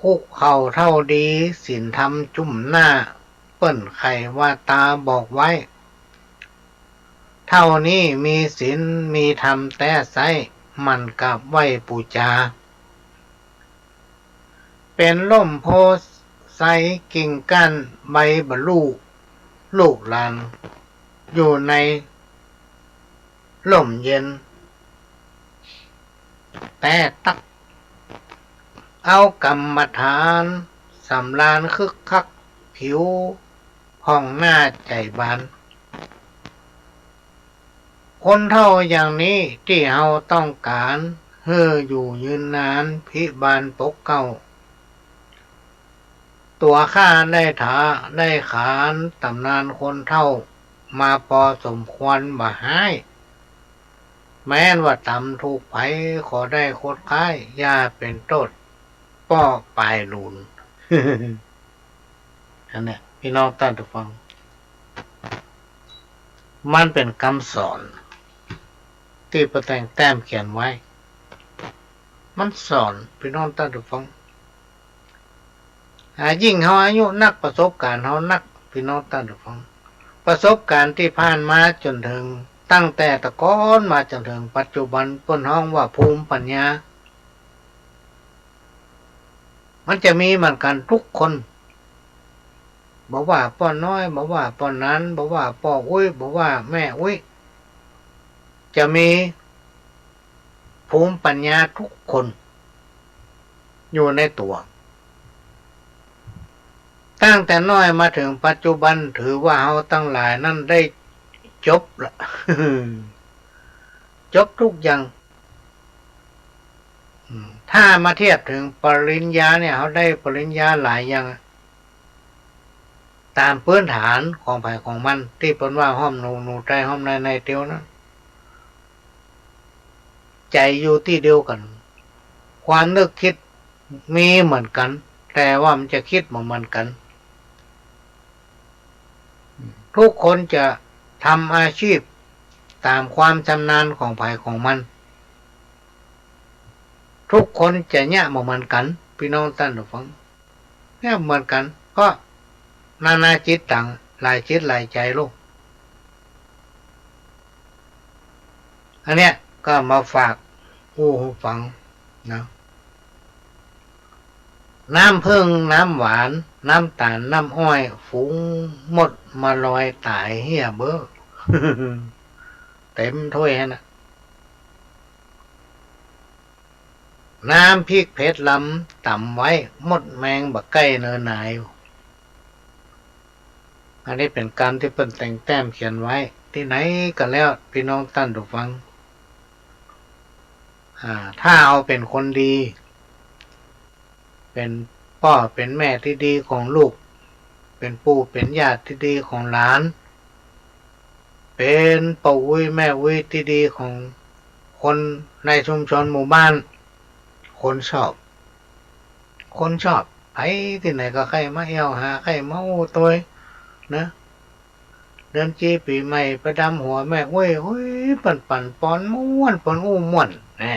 คุกเข่าเฒ่าดี ศีลธรรมจุ่มหน้า เปิ้นไขว่าต๋าบอกไว้ เฒ่านี้มีศีลมีธรรมแต๊ไซ้ หมั่นกราบไหว้ปู๋จา เป๋นล่มโพธิ์ไทรกิ่งก้านใบบรรลุ ลูกหลานอยู่ในล่มเย็นแต๊ตั๊ก เอากรรมฐานสำราญคึกคัก ผิวผ่องหน้าใจ๋บาน คนเฒ่าอย่างนี้ตี้เฮาต้องก๋าน หื้ออยู่ยืนนานพิบาลปกเกล้า ตั๋วข้าได้ถา ได้ขานต๋ำนานคนเฒ่ามาปอสมควรบ่ฮ้าย แม้นว่าต๋ำถูกใผขอได้คดค้าย อย่าเป๋นโต้ษป้อป๋ายหลูน อันเนี้ย ปี้น้องต้านผู้ฟัง มันเป๋นกำสอนตี้ป้อแต่งแต้มเขียนไว้ มันสอน ปี้น้องต้านผู้ฟัง อ่า ยิ่งเฮาอายุนัก ประสบก๋ารณ์เฮานัก ปี้น้องต้านผู้ฟัง ประสบก๋ารณ์ตี้ผ่านมาจ๋นเถิง ตั้งแต่ตะกอนมาจ๋นเถิงปัจจุบัน เปิ้นฮ้องว่าภูมิปัญญา มันจะมีเหมือนกั๋นกู้คน บ่ว่าป้อน้อย บ่ว่าป้อหนาน บ่ว่าป้ออุ๊ย บ่ว่าแม่อุ๊ย จะมีภูมิปัญญากู้คนอยู่ในตั๋ว ตั้งแต่น้อยมาเถิงปัจจุบัน ถือว่าเฮาตังหลายนั้นได้จบละ จบกู้อย่าง อืม ถ้ามาเทียบเถิงปริญญาเนี่ย เฮาได้ปริญญาหลายอย่างอะ ต๋ามปื้นฐานของใผของมัน ตี้เปิ้นว่าฮ้อมหนู หนูไตฮ้อมใน ในเตียวนั้น ใจ๋อยู่ตี้เดียวกั๋น ความนึกกึ๊ดมีเหมือนกั๋น แต่ว่ามันจะกึ๊ดบ่เหมือนกั๋น กู้คนจะทำอาชีพต๋ามความชำนาญของใผของมัน กู้คนจะเยียะบ่เหมือนกั๋น ปี้น้องต้านผู้ฟัง เยียะบ่เหมือนกั๋น เพราะนานาจิตตัง หลายจิตหลายใจ๋ลูก อันเนี้ยก็มาฝากอู้หื้อฟังนะ น้ำผึ้ง น้ำหวาน น้ำต๋าล น้ำอ้อย ฝูงมดมาลอยต๋ายเฮี้ยเบ้อ เต๋มถ้วยหั้นนะ น้ำพริกเผ็ดลำต๋ำไว้ มดแมงบ่ใก้เนินนาย อันนี้เป๋นกำตี้เปิ้นแต่งแต้มเขียนไว้ ตี้ไหนก็แล้ว ปี้น้องต้านผู้ฟัง อ่า ถ้าเฮาเป๋นคนดี เป๋นป้อเป๋นแม่ตี้ดีของลูก เป๋นปู่เป๋นย่าตี้ดีของหลาน เป๋นป้ออุ๊ยแม่อุ๊ยตี้ดีของคนในชุมชนหมู่บ้าน คนชอบ คนชอบ ใผตี้ไหนก็ใค่มาแอ่วหา ใค่มาอู้ตวยนะ เดือนจีปี๋ใหม่ไปดำหัวแม่อุ๊ย อุ๊ย เปิ้นปั่นปอนม่วน เปิ้นอู้ม่วน แน่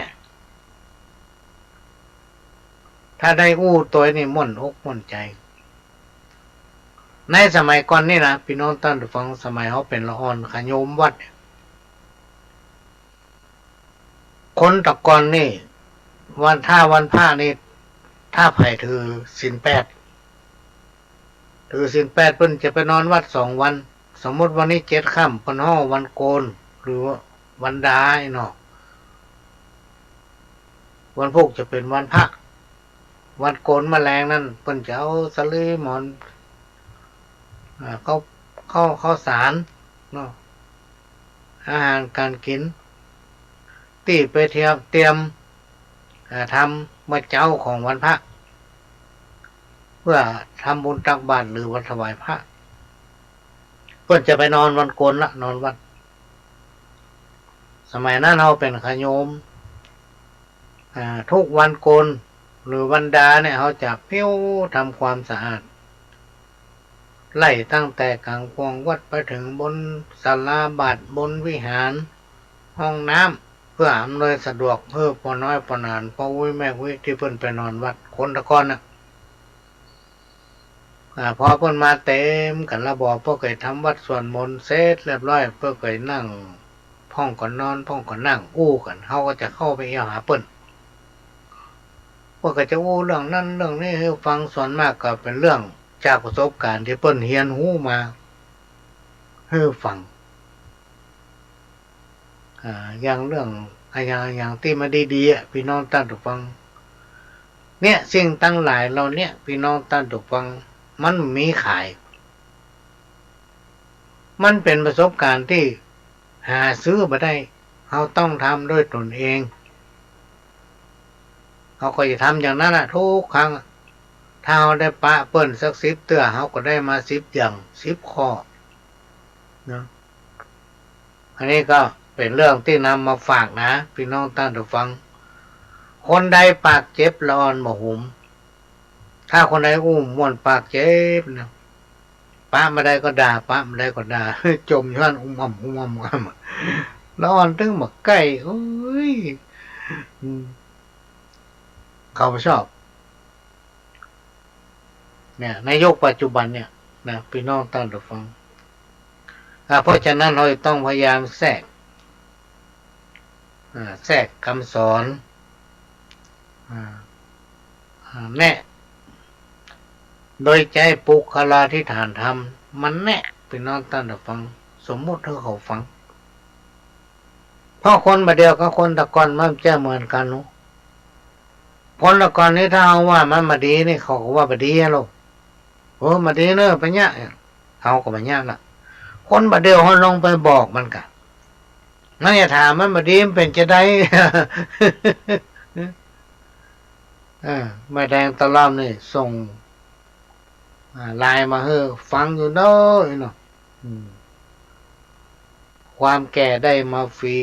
ถ้าได้อู้ตวยนี่ม่วนอกม่วนใจ๋ ในสมัยก่อนนี่นะ ปี้น้องต้านผู้ฟัง สมัยเฮาเป๋นละอ่อน ขะโยมวัด คนตะกอนนี่ วัน ถ้าวันพระนี่ ถ้าใผถือศีลแปด ถือศีลแปด เปิ้นจะไปนอนวัดสองวัน สมมุติวันนี้เจ็ดค่ำ เปิ้นฮ้องวันโกน หรือวันดาเนาะ วันพูกจะเป๋นวันพระ วันโกนมะแลงนั้น เปิ้นจะเอาสะลีหมอน อ่า ข้าว ข้าว ข้าวสารเนาะ อาหารก๋านกิ๋น ตี้ไปเตรียม เตรียม อ่า ทำเมื่อเจ๊าของวันพระ เพื่อทำบุญตักบาตรหรือว่าถวายพระ เปิ้นจะไปนอนวันโกนละ นอนวัด สมัยนั้นเฮาเป๋นขะโยม อ่า ทุกวันโกนหรือวันดาเนี่ย เฮาจะปิ้วทำความสะอาด ไล่ตั้งแต่ก๋างขวางวัดไปเถิงบนศาลาบาตร บนวิหาร ห้องน้ำ เพื่ออำนวยสะดวกหื้อป้อน้อยป้อหนาน ป้ออุ๊ยแม่อุ๊ย ตี้เปิ้นไปนอนวัด คนตะกอนน่ะ อ่า พอเปิ้นมาเต๋มกั๋นละบ่อ เปิ้นก็ทำวัตรสวดมนต์เสร็จเรียบร้อย เปิ้นก็นั่ง พ่องก็นอน พ่องก็นั่งอู้กั๋น เฮาก็จะเข้าไปแอ่วหาเปิ้น เปิ้นก็จะอู้เรื่องนั้นเรื่องนี้หื้อฟัง ส่วนมากก็เป๋นเรื่องจากประสบก๋ารณ์ตี้เปิ้นเฮียนฮู้มาหื้อฟัง อ่า อย่างเรื่อง อะหยัง อะหยังตี้มันดีๆ อะ ปี้น้องต้านผู้ฟัง เนี่ย สิ่งตังหลายเหล่าเนี้ย ปี้น้องต้านผู้ฟัง มันบ่มีขาย มันเป๋นประสบก๋ารณ์ตี้หาซื้อบ่ได้ เฮาต้องทำด้วยตนเอง เฮาก็จะทำอย่างนั้นน่ะ ทุกครั้งอะ ถ้าเฮาได้ปะเปิ้นสักสิบเตื้อ เฮาก็ได้มาสิบอย่าง สิบข้อ นะ อันนี้ก็เป๋นเรื่องตี้นำมาฝากนะ ปี้น้องต้านผู้ฟัง คนใดปากเจ็บละอ่อนบ่หุม ถ้าคนใดอู้ม่วนปากเจ็บนะ ปะบ่าใดก็ด่า ปะบ่าใดก็ด่า จ่มอยู่หั้น อุ้มอ่ำ อุ้มอ่ำ อุ้มอ่ำ ละอ่อนตึงบ่ใก้ โอ๊ย อืม เขาบ่ชอบ เนี่ย ในยุคปัจจุบันเนี่ยนะ ปี้น้องต้านผู้ฟัง อ่า เพราะฉะนั้นเฮาจะต้องพยายามแทรก อ่า แทรกกำสอน อ่า อ่า แนะ โดยใจ๊ปุคคลาธิฐานธรรม มาแนะ ปี้น้องต้านผู้ฟัง สมมุติหื้อเขาฟัง เพราะคนบ่าเดี่ยวกับคนตะก่อนมันบ่ใจ้เหมือนกั๋นเนาะ คนตะก่อนนี่ถ้าเฮาว่ามันบ่ดีนี่ เขาก็ว่าบ่ดีอะลูก เออ บ่ดีเน่อ ไปเยียะ เฮาก็บ่เยียะละ คนบ่าเดี่ยวเฮาลองไปบอกมันก่ะ มันจะถามมันบ่ดีมันเป๋นจาใด เออ แม่แดงตะล่อมนี่ส่ง อ่า ไลน์มาหื้อฟังอยู่เน่อเนาะ อืม ความแก่ได้มาฟรี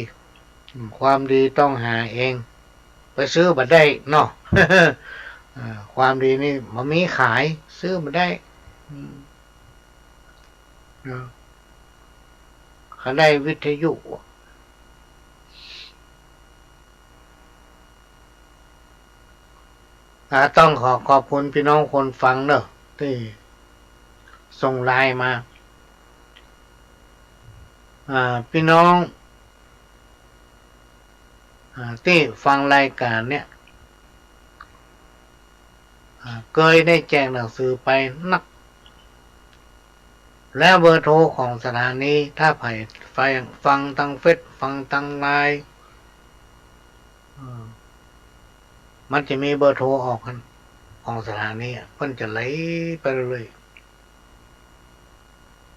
อืม ความดีต้องหาเอง ไปซื้อบ่ได้เนาะ อ่า ความดีนี่บ่มีขาย ซื้อบ่ได้ อืม เนาะ เขาได้วิทยุ อ่า ต้องขอขอบคุณปี้น้องคนฟังเน่อ ตี้ส่งไลน์มา อ่า ปี้น้อง อ่า ตี้ฟังรายก๋านเนี่ย อ่า เกยได้แจกหนังสือไปนัก แล้วเบอร์โทรของสถานี ถ้าใผฟัง ฟังตางเฟซ ฟังตางไลน์ เออ มันจะมีเบอร์โทรออกหั้น ของสถานีอะ เปิ้นจะไล่ไปเรื่อยๆ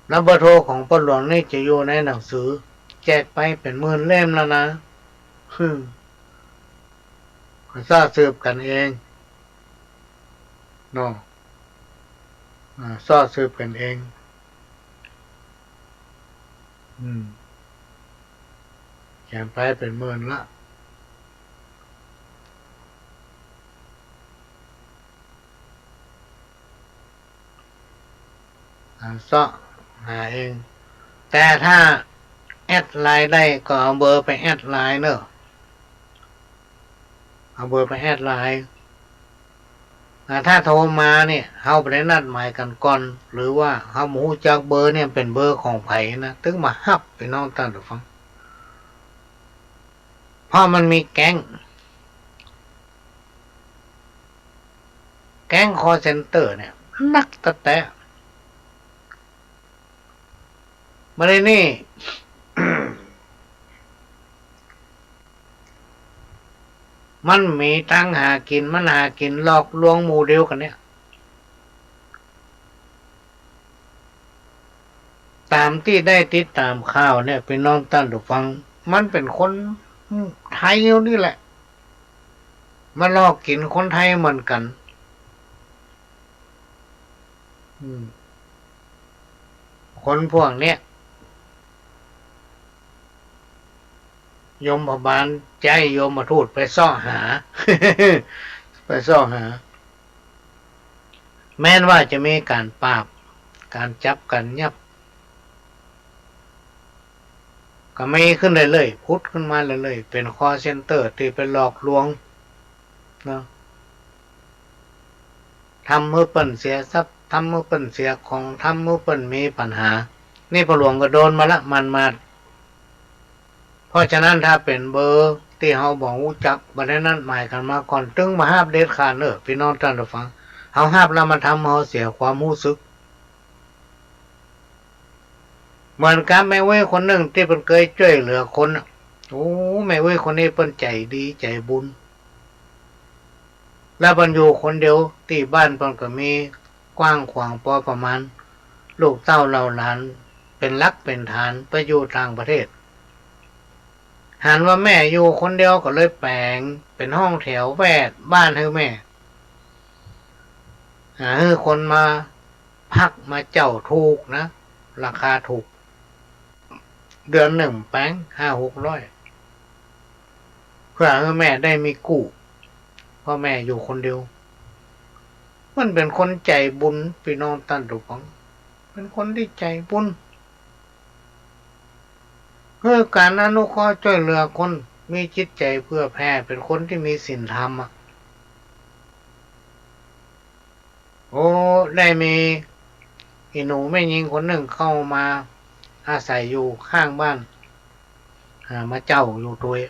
แล้วเบอร์โทรของป้อหลวงนี่จะอยู่ในหนังสือ แจกไปเป๋นหมื่นเล่มแล้วนะ อืม ก็เซาะสืบกั๋นเอง เนาะ อ่า เซาะสืบกั๋นเอง อืม เขียนไปเป๋นหมื่นละ อ่า เซาะหาเอง แต่ถ้าแอดไลน์ได้ก็เอาเบอร์ไปแอดไลน์เน่อ เอาเบอร์ไปแอดไลน์ อ่า ถ้าโทรมาเนี่ย เฮาบ่ได้นัดหมายกั๋นก่อน หรือว่าเฮาบ่ฮู้จักเบอร์เนี่ยเป๋นเบอร์ของใผนะ ตึงบ่ฮับ ปี้น้องต้านผู้ฟัง เพราะมันมีแก๊ง แก๊งคอลเซ็นเตอร์เนี่ย นักแต๊ๆ บ่าดนี้นี่ มันมีตังค์หากิ๋น มันหากิ๋นหลอกลวงหมู่เดียวกั๋นเนี่ย ต๋ามตี้ได้ติดต๋ามข่าวเนี่ย ปี้น้องต้านผู้ฟัง มันเป๋นคนไทยเฮานี่แหละ มาหลอกกิ๋นคนไทยเหมือนกั๋น อืม คนพวกเนี้ย ยมบาลใจ๊ยมทูตไปเซาะหา ไปเซาะหา แม้นว่าจะมีก๋านปราบ ก๋านจับ ก๋านยับ ก็มีขึ้นเรื่อยๆ ผุดขึ้นมาเรื่อยๆ เป๋นคอลเซ็นเตอร์ตี้ไปหลอกลวง เนาะ ทำหื้อเปิ้นเสียทรัพย์ ทำหื้อเปิ้นเสียของ ทำหื้อเปิ้นมีปัญหา นี่ป้อหลวงก็โดนมาละ หมาดๆ เพราะฉะนั้นถ้าเป๋นเบอร์ตี้เฮาบ่ฮู้จัก บ่ได้นัดหมายกั๋นมาก่อน ตึงบ่ฮับเด็ดขาดเน่อ ปี้น้องต้านผู้ฟัง เฮาฮับแล้วมันทำเฮาเสียความฮู้สึก เหมือนกับแม่อุ๊ยคนนึ่งตี้เปิ้นเกยจ้วยเหลือคนน่ะ โอ้ แม่อุ๊ยคนนี้เปิ้นใจ๋ดีใจ๋บุญ แล้วเปิ้นอยู่คนเดียว ตี้บ้านเปิ้นก็มีกว้างขวางพอประมาณ ลูกเต้าเหล่าหลานเป๋นหลักเป๋นฐาน ไปอยู่ต่างประเทศ หันว่าแม่อยู่คนเดียวก็เลยแป๋งเป๋นห้องแถวแวดบ้านหื้อแม่ หาหื้อคนมาพักมาเจ้าถูกนะ ราคาถูก เดือนนึ่งแป๋งห้าหกร้อย เปื้อหื้อแม่ได้มีกู้ เพราะแม่อยู่คนเดียว มันเป๋นคนใจ๋บุญ ปี้น้องต้านผู้ฟัง เป๋นคนตี้ใจ๋บุญ หื้อก๋านอนุเคราะห์จ้วยเหลือคน มีจิตใจ๋เผื่อแผ่ เป๋นคนตี้มีศีลธรรมอะ โอ้ ได้มีอี่หนูแม่ญิงคนนึ่งเข้ามาอาศัยอยู่ข้างบ้าน อ่า มาเจ้าอยู่ตวย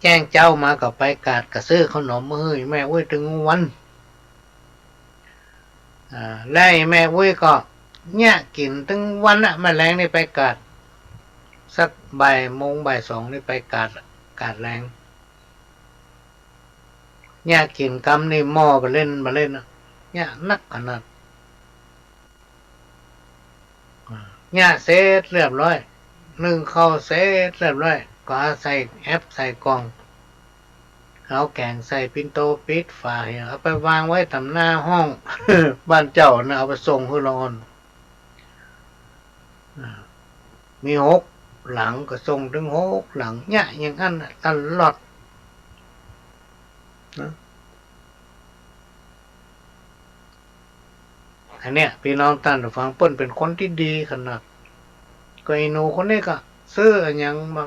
แจ้งเจ๊ามาก็ไปก๋าด ก็ซื้อเข้าหนมมาหื้อแม่อุ๊ยตึงวัน อ่า และแม่อุ๊ยก็เยียะกิ๋นตึงวันอะ แม่แลงนี่ไปก๋าด สักบ่ายโมงบ่ายสองนี่ไปก๋าด ก๋าดแลง เยียะกิ๋นกำนี่หม้อบ่าเล่นบ่าเล่นอะ เยียะนักขนาด เยียะเสร็จเรียบร้อย นึ่งข้าวเสร็จเรียบร้อย ก็เอาใส่แอ๊บใส่กล่อง เอาแก๋งใส่ปิ่นโตปิดฝาเหีย เอาไปวางไว้ต๋ามหน้าห้อง บ้านเจ้านะ เอาไปส่งหื้อละอ่อน อ่า มีหกหลังก็ส่งตึงหกหลัง เยียะอย่างอั้นน่ะตลอดนะ อันเนี้ย ปี้น้องต้านผู้ฟัง เปิ้นเป๋นคนตี้ดีขนาด ก็อี่หนูคนนี้ก็ซื้ออะหยังมา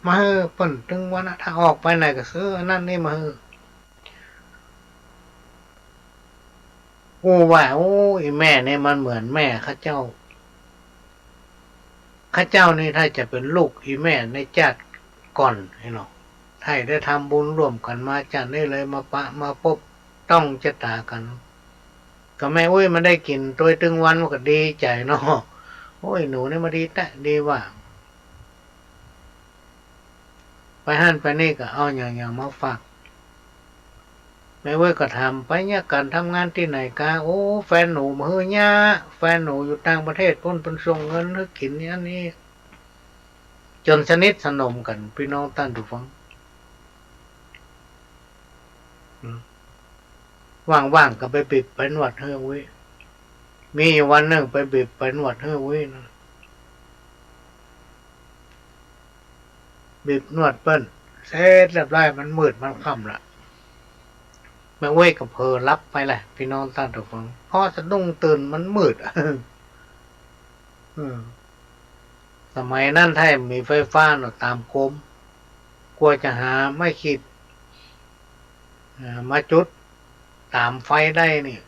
มาหื้อเปิ้นตึงวันอะ ถ้าออกไปไหนก็ซื้ออันนั้นนี่มาหื้อ อู้ว่า โอ้ อี่แม่นี่มันเหมือนแม่ข้าเจ้า ข้าเจ้านี่ถ้าจะเป๋นลูกอี่แม่ในจาติก่อนนี่เนาะ ถ้าได้ทำบุญร่วมกั๋นมาจาตินี้เลยมาปะมาปบ ต้องจะต๋ากั๋น ก็แม่อุ๊ยมาได้กิ๋นตวยตึงวันมันก็ดีใจ๋เนาะ โอ้ย หนูนี่มาดีแต๊ ดีว่า ไปหั้นไปนี่ก็เอาอย่างๆ มาฝาก แม่อุ๊ยก็ถาม ไปเยียะก๋านทำงานตี้ไหนกา โอ้ แฟนหนูบ่หื้อเยียะ แฟนหนูอยู่ต่างประเทศปู๊น เปิ้นส่งเงินหื้อกิ๋นอย่างอั้นนี่ จ๋นสนิทสนมกั๋น ปี้น้องต้านผู้ฟัง อืม ว่างๆ ก็ไปบีบไปนวดหื้ออุ๊ย มีอยู่วันนึ่งไปบีบไปนวดหื้ออุ๊ยนะ บีบนวดเปิ้น เสร็จเรียบร้อย มันมืดมันค่ำละ แม่อุ๊ยก็เผลอหลับไปแหละ ปี้น้องต้านผู้ฟัง พอสะดุ้งตื่นมันมืด อืม สมัยนั้นถ้าบ่มีไฟฟ้าเนาะ ต๋ามโกม กว่าจะหาไม้ขีด อ่า มาจุดต๋ามไฟได้นี่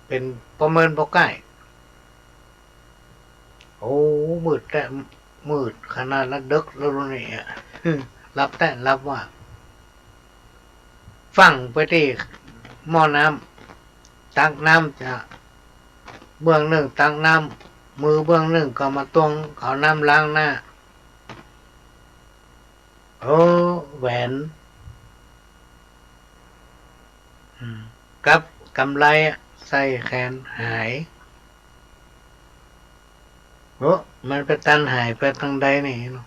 เป๋นปอเมินปอก้าย โอ้ มืดแต๊ มืดขนาดละ ดึกแล้วเนี่ย หลับแต๊หลับว่า ฟั่งไปตี้หม้อน้ำ ตักน้ำจะ เบื้องนึ่งตักน้ำ มือเบื้องนึ่งก็มาตวงเอาน้ำล้างหน้า โอ้ แหวน อืม กับกำไลอะ ใส่แขนหาย โอ้ มันไปตันหายไปตางใดนี่เนาะ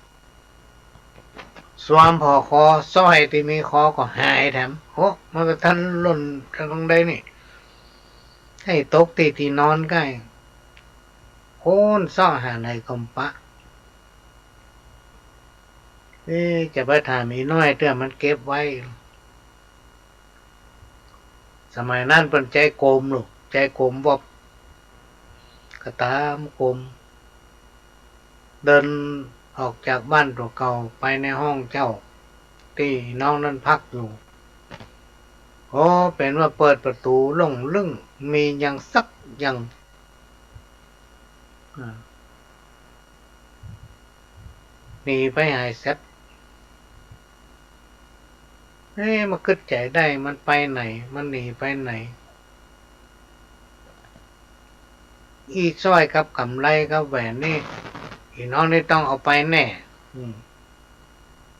สวมผ่อคอ สร้อยตี้มีคอก็หายแถม โอ้ มันไปตันหล่นตางใดนี่ หื้อตกตี้ตี้นอนก้าย โค้นเซาะหาไหนก็บ่ปะ เอ๊ะ จะไปถามอี่น้อยเตื้อ มันเก็บไว้ สมัยนั้นเปิ้นใจ๊โกมลูก ใจ๊โกมวอบ ก็ต๋ามโกม เดินออกจากบ้านตั๋วเก่าไปในห้องเจ้า ตี้น้องนั้นพักอยู่ โอ้ เป๋นว่าเปิดประตู๋โล่งลึ่ง มีหยังสักอย่าง อ่า หนีไปหายแซ็บ เอ๊ะ มากึ๊ดใจ๋ได้ มันไปไหน มันหนีไปไหน อี้สร้อยกับกำไลกับแหวนนี่ อี่น้องนี่ต้องเอาไปแน่ อืม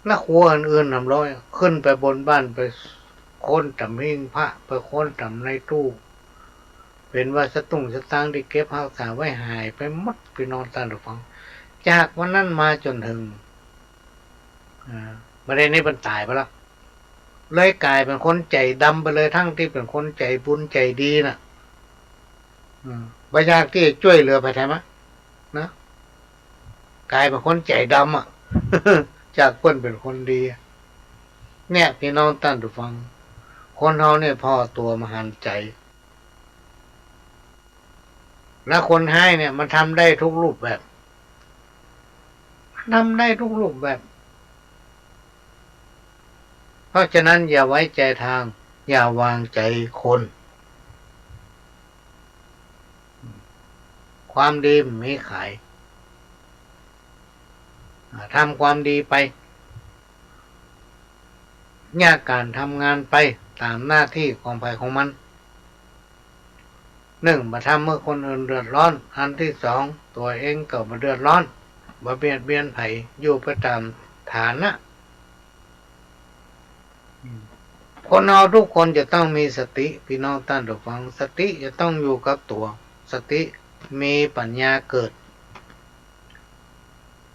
แล้วครัวอื่นๆ หนำร้อย ขึ้นไปบนบ้าน ไปค้นต๋ามหิ้งพระ ไปค้นต๋ามในตู้ เป๋นว่าสตุ้งสตางค์ตี้เก็บฮักษาไว้หายไปหมด ปี้น้องต้านผู้ฟัง จากวันนั้นมาจ๋นเถิง อ่า บ่าเดี่ยวนี้เปิ้นต๋ายไปแล้ว เลยก๋ายเป๋นคนใจ๋ดำไปเลย ตึงตี้เป๋นคนใจ๋บุญใจ๋ดีน่ะ อืม บ่อยากตี้จะจ้วยเหลือใผแท้มะ นะ ก๋ายเป๋นคนใจ๋ดำอะ จากเปิ้นเป๋นคนดีอะ เนี่ย ปี้น้องต้านผู้ฟัง คนเฮาเนี่ยผ่อตั๋วบ่หันใจ๋ และคนฮ้ายเนี่ยมันทำได้ทุกรูปแบบ ทำได้ทุกรูปแบบ เพราะฉะนั้นอย่าไว้ใจ๋ตาง อย่าวางใจ๋คน ความดีบ่มีขาย อ่า ทำความดีไป เยียะก๋านทำงานไปต๋ามหน้าตี้ของใผของมัน นึ่ง บ่ทำหื้อคนอื่นเดือดร้อน อันตี้สอง ตั๋วเองก็บ่เดือดร้อน บ่เบียดเบียนใผ อยู่ไปต๋ามฐานะ คนเฮาทุกคนจะต้องมีสติ ปี้น้องต้านผู้ฟัง สติจะต้องอยู่กับตั๋ว สติมีปัญญาเกิด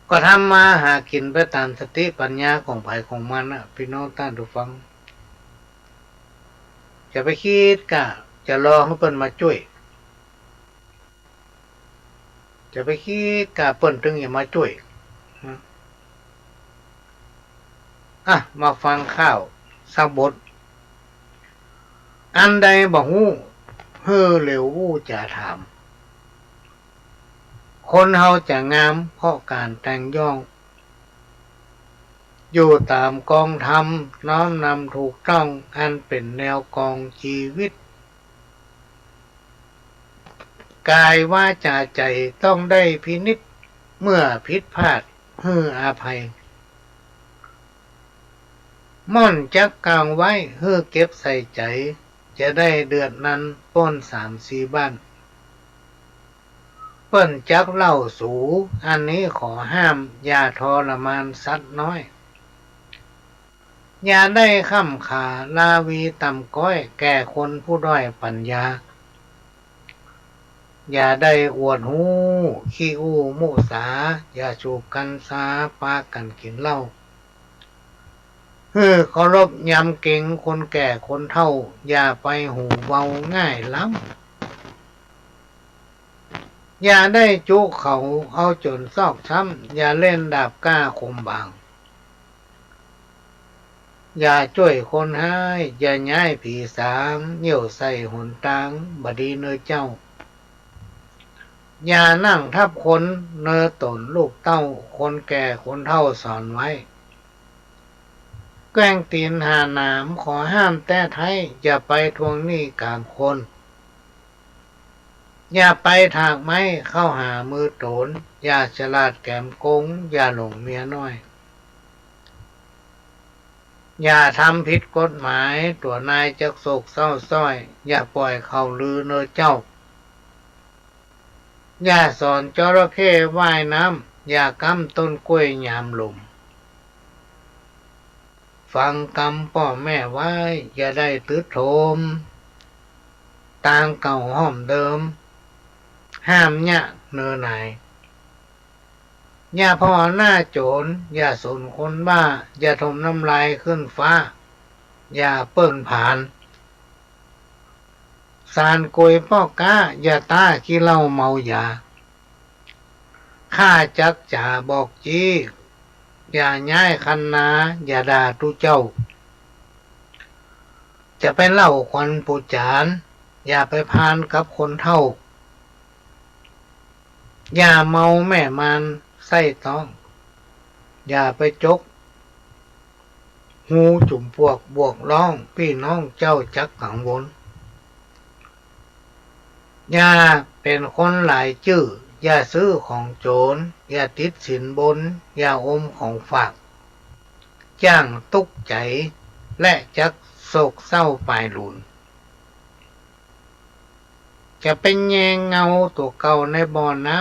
ก็ทำมาหากิ๋นไปต๋ามสติปัญญาของใผของมันน่ะ ปี้น้องต้านผู้ฟัง จะไปกึ๊ดก้าจะรอหื้อเปิ้นมาจ้วย จะไปกึ๊ดก้าเปิ้นตึงจะมาจ้วย อ่ะ มาฟังข้าวสักบท อันใดบ่ฮู้ หื้อเหลียวอู้จ๋าถาม คนเฮาจะงามเพราะก๋านแต่งย่อง อยู่ต๋ามกองธรรม น้อมนำถูกต้อง อันเป๋นแนวกองจีวิต ก๋ายวาจ๋าใจ๋ต้องได้พินิจ เมื่อผิดพลาดหื้ออภัย ม่อนจักกังไว้หื้อเก็บใส่ใจ๋ จะได้เดือดนันป๊นสามสี่บ้าน เปิ้นจักเล่าสู อันนี้ขอห้าม อย่าทรมานสัตว์น้อย อย่าได้ค่ำขาลาวีต่ำก๊อย แก่คนผู้ด้อยปัญญา อย่าได้อวดฮู้ ขี้อู้มุสา อย่าสูบกัญชา ปากั๋นกิ๋นเหล้า หื้อเคารพยำเกรงคนแก่คนเฒ่า อย่าไปหูเบาง่ายล้ำ อย่าได้จุเขาเอาจ๋นซอกช้ำ อย่าเล่นดาบกล้าคมบาง อย่าจ้วยคนฮ้าย อย่าย้ายผีสาง เยี่ยวใส่หนตางบ่ดีเน่อเจ้า อย่านั่งทับคนเน่อต๋นลูกเต้า คนแก่คนเฒ่าสอนไว้ แกว่งตี๋นหาหนาม ขอห้ามแต๊ไท้ อย่าไปทวงหนี้ก๋างคน อย่าไปถากไม้เข้าหามือต๋น อย่าฉลาดแก๋มโกง อย่าหลงเมียน้อย อย่าทำผิดกฎหมาย ตั๋วนายจักโศกเศร้าส้อย อย่าป่อยข่าวลือเน่อเจ้า อย่าสอนจระเข้ว่ายน้ำ อย่าก๊ำต้นกล้วยยามลม ฟังกำป้อแม่ไว้ อย่าได้ตึดโถม ตางเก่าห้อมเดิม ห้ามเยียะเน่อหนาย อย่าผ่อหน้าโจ๋ร อย่าสนคนบ้า อย่าถมน้ำลายขึ้นฟ้า อย่าเปิ้งผลาญ สานกุยป้อก๊า อย่าต้าขี้เหล้าเมายา ข้าจักจ๋าบอกจี้ อย่าย้ายคันนา อย่าด่าตุ๊เจ้า จะไปเล่าควันผู้จ๋าร อย่าไปพาลกับคนเฒ่า อย่าเมาแม่มารไส้ต๊อง อย่าไปจก ฮูจุ่มปวกบวกร้อง ปี้น้องเจ้าจักกังวล อย่าเป๋นคนหลายจื้อ อย่าซื้อของโจ๋ร อย่าติดสินบน อย่าอมของฝาก จ้างตุ๊กใจ๋ และจักโศกเศร้าปายหลุน จะไปแยงเงาตั๋วเก่าในบ่อน้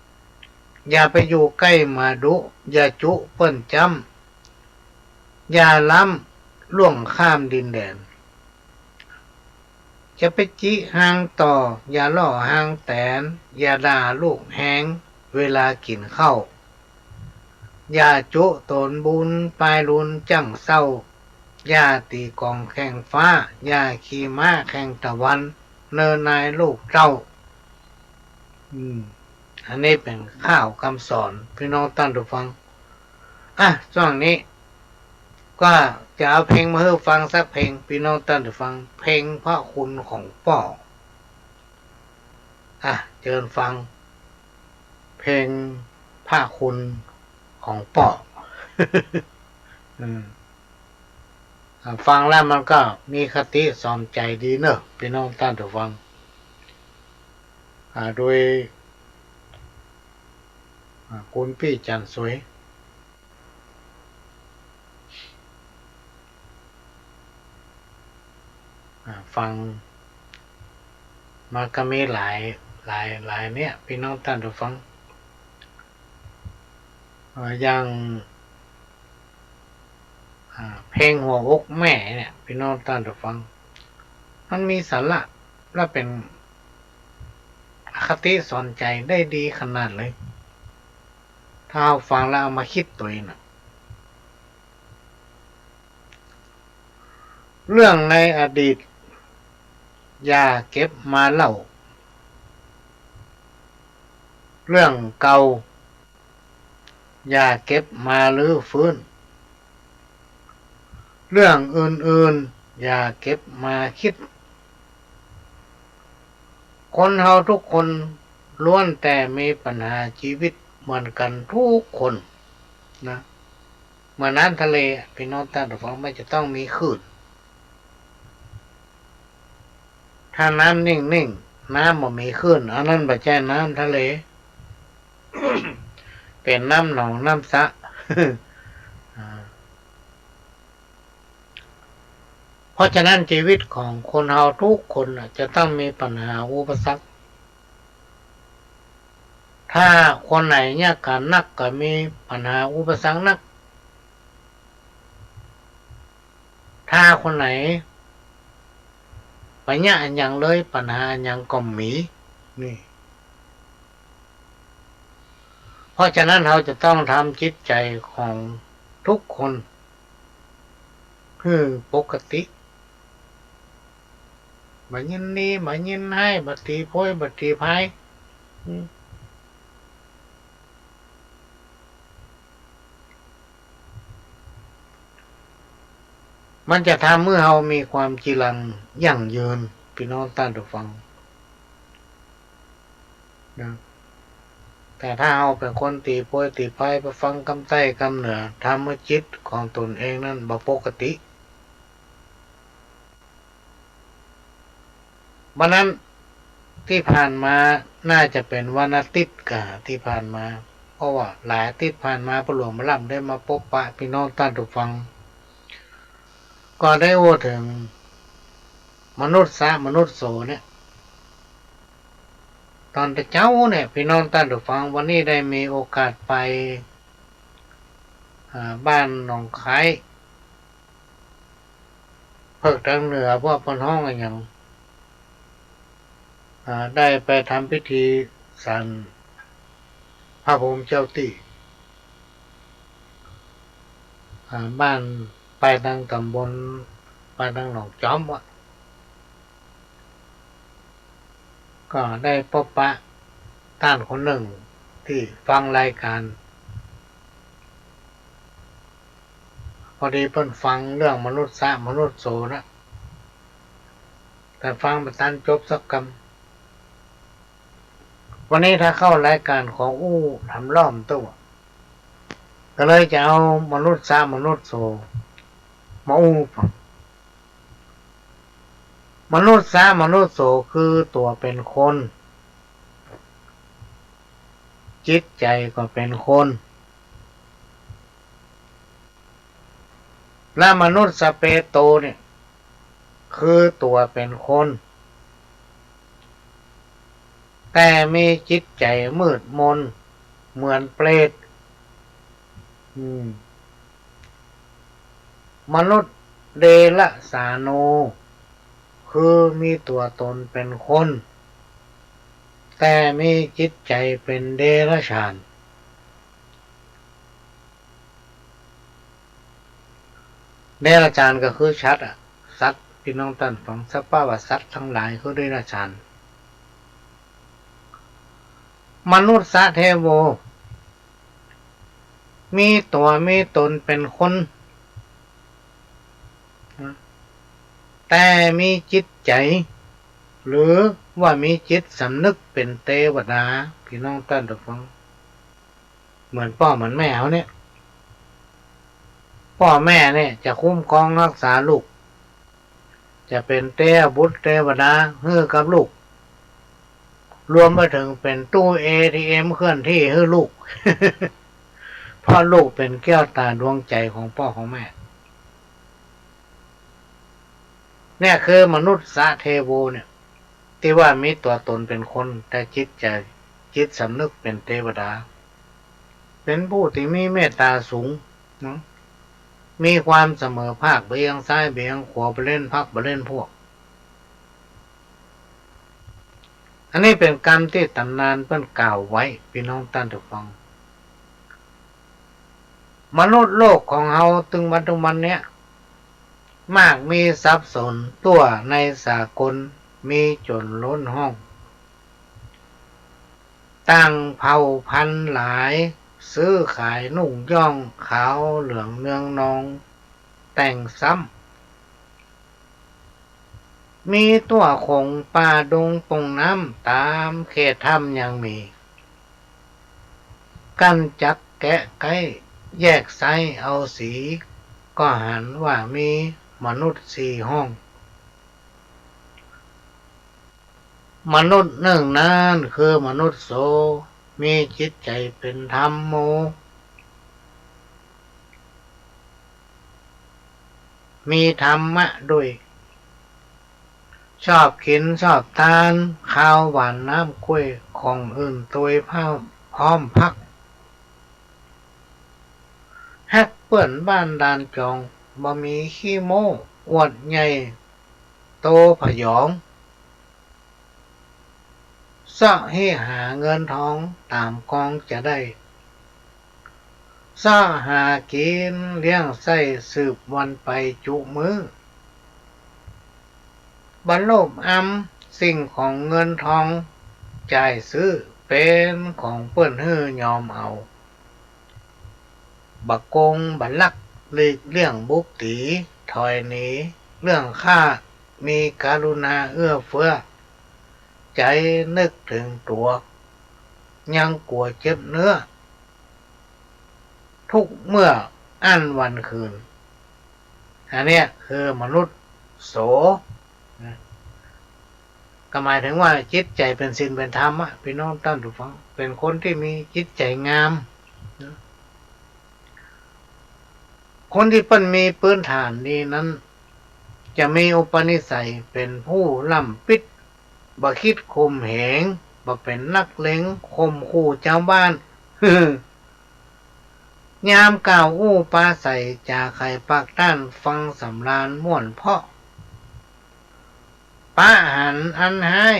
ำ อย่าไปอยู่ใก้หมาดุ อย่าจุเปิ้นจ้ำ อย่าล้ำล่วงข้ามดินแดน จะไปจิฮางต่อ อย่าล่อฮางแตน อย่าด่าลูกแฮงเวลากิ๋นข้าว อย่าจุต๋นบุญปายหลุนจั้งเศร้า อย่าตี๋กองแข่งฟ้า อย่าขี่ม้าแข่งตะวัน เน่อนายลูกเจ้า อืม อันนี้เป๋นข้าวกำสอน ปี้น้องต้านผู้ฟัง อ่ะ จ้วงนี้ ก็จะเอาเพลงมาหื้อฟังสักเพลง ปี้น้องต้านผู้ฟัง เพลงพระคุณของป้อ อ่ะ เจิญฟัง เพลงพระคุณของป้อ อืม อ่า ฟังแล้วมันก็มีคติสอนใจ๋ดีเนาะ ปี้น้องต้านผู้ฟัง อ่า โดย อ่า คุณปี้จันทร์สวย อ่า ฟัง มันก็มีหลาย หลาย หลายเนี่ย ปี้น้องต้านผู้ฟัง เอ่อ อย่าง อ่า เพลงหัวอกแม่เนี่ย ปี้น้องต้านผู้ฟัง มันมีสาระ และเป๋นอคติสอนใจ๋ได้ดีขนาดเลย ถ้าเฮาฟังแล้วเอามาคิดตวยน่ะ เรื่องในอดีต อย่าเก็บมาเล่า เรื่องเก่า อย่าเก็บมารื้อฟื้น เรื่องอื่นๆ อย่าเก็บมาคิด คนเฮาทุกคนล้วนแต่มีปัญหาจีวิตเหมือนกั๋นทุกคนนะ เหมือนน้ำทะเลอะ ปี้น้องต้านผู้ฟัง มันจะต้องมีคลื่น ถ้าน้ำนิ่งๆ น้ำบ่มีคลื่น อันนั้นบ่ใจ้น้ำทะเล เป๋นน้ำหนองน้ำสระ อ่า เพราะฉะนั้นจีวิตของคนเฮาทุกคนน่ะจะต้องมีปัญหาอุปสรรค ถ้าคนไหนยากก๋านนักก็มีปัญหาอุปสรรคนัก ถ้าคนไหนบ่ยากอะหยังเลย ปัญหาอะหยังก็มี นี่ เพราะฉะนั้นเฮาจะต้องทำจิตใจ๋ของทุกคนหื้อปกติ บ่ยินดี บ่ยินฮ้าย บ่ตี๋โพย บ่ตี๋พาย อืม มันจะทำหื้อเฮามีความจีรังยั่งยืน ปี้น้องต้านผู้ฟัง นะ แต่ถ้าเฮาเป๋นคนตี๋โพยตี๋พาย ไปฟังกำใต้กำเหนือ ทำหื้อจิตของตนเองนั้นบ่ปกติ วันนั้นตี้ผ่านมาน่าจะเป๋นวันอาทิตย์ก่าตี้ผ่านมา เพราะว่าหลายอาทิตย์ผ่านมา ป้อหลวงหมอลำได้มาปบปะปี้น้องต้านผู้ฟัง ก็ได้อู้เถิงมนุสสะมนุสโสเนี่ย ต๋อนแต่เจ๊าเนี่ย ปี้น้องต้านผู้ฟัง วันนี้ได้มีโอกาสไป อ่า บ้านหนองคาย เผิกตางเหนือ พวกเปิ้นฮ้องอะหยัง อ่า ได้ไปทำพิธีสานพระภูมิเจ้าตี้ อ่า บ้าน ไปตางต๋ำบล ไปตางหนองจ๊อมอะ ก็ได้ปบปะต้านคนนึ่งตี้ฟังรายก๋าน พอดีเปิ้นฟังเรื่องมนุสสะมนุสโสนะ แต่ฟังบ่ตันจบสักกำ วันนี้ถ้าเข้ารายก๋านของอู้ถามล่อมตู้ ก็เลยจะเอามนุสสะมนุสโสมาอู้ฟัง มนุสสะมนุสโสคือตั๋วเป๋นคน จิตใจ๋ก็เป๋นคน และมนุสสะเปโตเนี่ย คือตั๋วเป๋นคน แต่มีจิตใจ๋มืดมนเหมือนเปรต อืม มนุสเดระสาโน คือมีตั๋วตนเป๋นคน แต่มีจิตใจ๋เป๋นเดรัจฉาน เดรัจฉานก็คือสัตว์อะ สัตว์ ปี้น้องต้านฟัง สภาวะสัตว์ตังหลายคือเดรัจฉาน มนุสสะเทโว มีตั๋วมีต๋นเป๋นคน แต่มีจิตใจ๋ หรือว่ามีจิตสำนึกเป๋นเตวดา ปี้น้องต้านฟัง เหมือนป้อเหมือนแม่เฮาเนี่ย ป้อแม่เนี่ยจะคุ้มครองฮักษาลูก จะเป๋นเตวบุตรเตวดาหื้อกับลูก รวมไปเถิงเป๋นตู้เอทีเอ็มเคลื่อนที่หื้อลูก เพราะลูกเป๋นแก้วต๋าดวงใจ๋ของป้อของแม่ เนี่ยคือมนุสสะเทโวเนี่ย ตี้ว่ามีตั๋วต๋นเป๋นคน แต่จิตใจ๋ จิตสำนึกเป๋นเตวดา เป๋นผู้ตี้มีเมตต๋าสูงเนาะ มีความเสมอภาค บ่เอียงซ้ายบ่เอียงขวา บ่เล่นพรรคบ่เล่นพวก อันนี้เป๋นกำตี้ต๋ำนานเปิ้นกล่าวไว้ ปี้น้องต้านฟัง มนุษย์โลกของเฮาตึงปัจจุบันเนี้ย มากมีสับสน ตั้วในสากล มีจ๋นล้นห้อง ต่างเผ่าพันธุ์หลาย ซื้อขายนุ่งย่อง ขาวเหลืองเนืองนอง แต่งซ้ำ มีตั้วขงป่าดงป่งน้ำ ต๋ามเขตถ้ำยังมี กั๋นจักแกะไก๊ แยกไซร้เอาสี ก็หันว่ามีมนุษย์สี่ห้อง มนุษย์นึ่งนั้นคือมนุสโส มีจิตใจ๋เป๋นธรรมโม มีธรรมะด้วย ชอบกิ๋นชอบตาน คาวหวานน้ำกล้วย ของอื่นตวยพร้อมพัก ฮักเปื้อนบ้านด่านจอง บ่มีขี้โม้ อวดใหญ่โตผยอง เซาะเฮหาเงินทอง ต๋ามกองจะได้ เซาะหากิ๋นเลี้ยงไส้ สืบวันไปจุมื้อ บ่โลภอำสิ่งของเงินทอง จ่ายซื้อเป๋นของเปิ้นหื้อยอมเอา บ่โกงบ่ลัก หลีกเลี่ยงบุกตี๋ ถอยหนีเรื่องฆ่า มีกรุณาเอื้อเฟื้อ ใจ๋นึกเถิงตั๋ว ยังกั๋วเจ็บเนื้อ ทุกเมื่ออั้นวันคืน อันเนี้ยคือมนุสโส นะ ก็หมายเถิงว่าจิตใจ๋เป๋นศีลเป๋นธรรมอะ ปี้น้องต้านฟัง เป๋นคนตี้มีจิตใจ๋งามนะ คนตี้เปิ้นมีปื้นฐานดีนั้น จะมีอุปนิสัยเป๋นผู้ล้ำปิ๊ด บ่คิดข่มเหง บ่เป๋นนักเลงข่มขู่จาวบ้าน ยามกล่าวอู้ปราศรัย จ๋าไขปากต้านฟังสำราญม่วนเพราะ ปะหันอันฮ้าย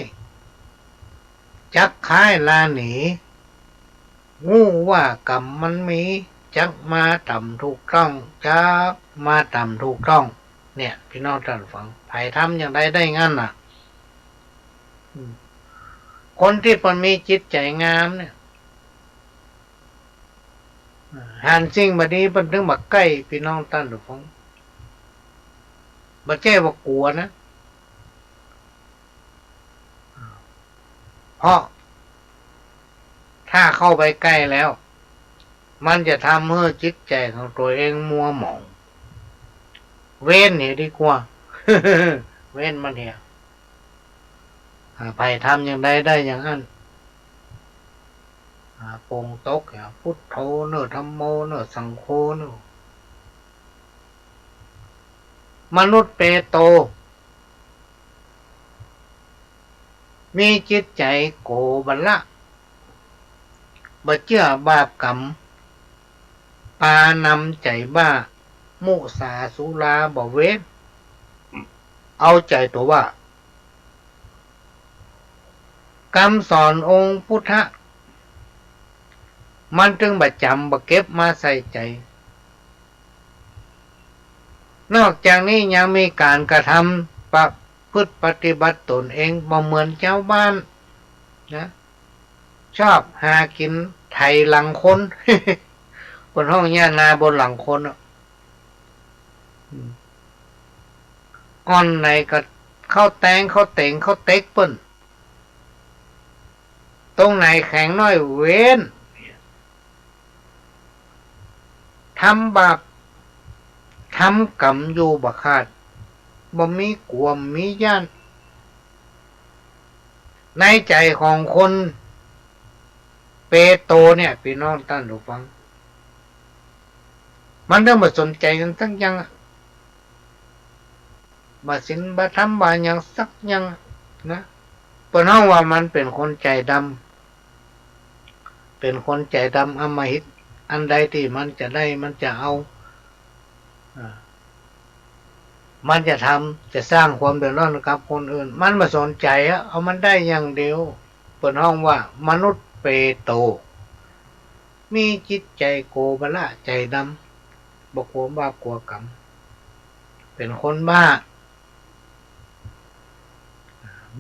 จักค้ายลาหนี ฮู้ว่ากรรมมันมี จักมาต๋ามถูกต้อง จักมาต๋ามถูกต้อง เนี่ย ปี้น้องต้านฟัง ใผทำอย่างใดได้อย่างอั้นน่ะ อืม คนตี้เปิ้นมีจิตใจ๋งามเนี่ย หันสิ่งบ่ดีเปิ้นเถิงบ่ใก้ ปี้น้องต้านฟัง บ่ใจ้ว่ากั๋วนะ เพราะถ้าเข้าไปใก้แล้ว มันจะทำหื้อจิตใจ๋ของตั๋วเองมัวหมอง เว้นเหียดีกว่า เว้นมันเหีย อ่า ใผทำอย่างใดได้อย่างอั้น อ่า ปงตก อ่า พุทโธเน่อ ธัมโมเน่อ สังโฆเน่อ มนุสเปโต มีจิตใจ๋โก๋บ่ละ บ่เจื้อบาปกรรม ปานำใจ๋บ้า มุสาสุราบ่เว้น เอาใจ๋ตั๋วว่า กำสอนองค์พุทธะ มันจึงบ่จ๋ำบ่เก็บมาใส่ใจ๋ นอกจากนี้ยังมีก๋านกระทำประพฤติปฏิบัติต๋นเองบ่เหมือนจาวบ้านนะ ชอบหากิ๋นไถหลังคน เปิ้นฮ้องหญ้านาบนหลังคนอะ อืม อ่อนไหนก็เข้าแตง เข้าเต็ง เข้าเต็กเปิ้น ตรงไหนแข็งน้อยเว้น ทำบาป ทำกรรมอยู่บ่ขาด บ่มีกั๋ว บ่มีย้าน ในใจ๋ของคนเปโตเนี่ย ปี้น้องต้านผู้ฟัง มันเริ่มบ่สนใจ๋กั๋นสักอย่างอะ บ่ศีลบ่ธรรมบ่หยังสักอย่างอะนะ เปิ้นฮ้องว่ามันเป๋นคนใจ๋ดำ เป๋นคนใจ๋ดำอำมหิต อันใดตี้มันจะได้มันจะเอา อ่า มันจะทำ จะสร้างความเดือดร้อนกับคนอื่น มันบ่สนใจ๋อะ เอามันได้อย่างเดียว เปิ้นฮ้องว่ามนุษย์เปโต มีจิตใจ๋โกบะละ ใจ๋ดำ บ่กั๋วบาปกั๋วกรรม เป๋นคนบ้า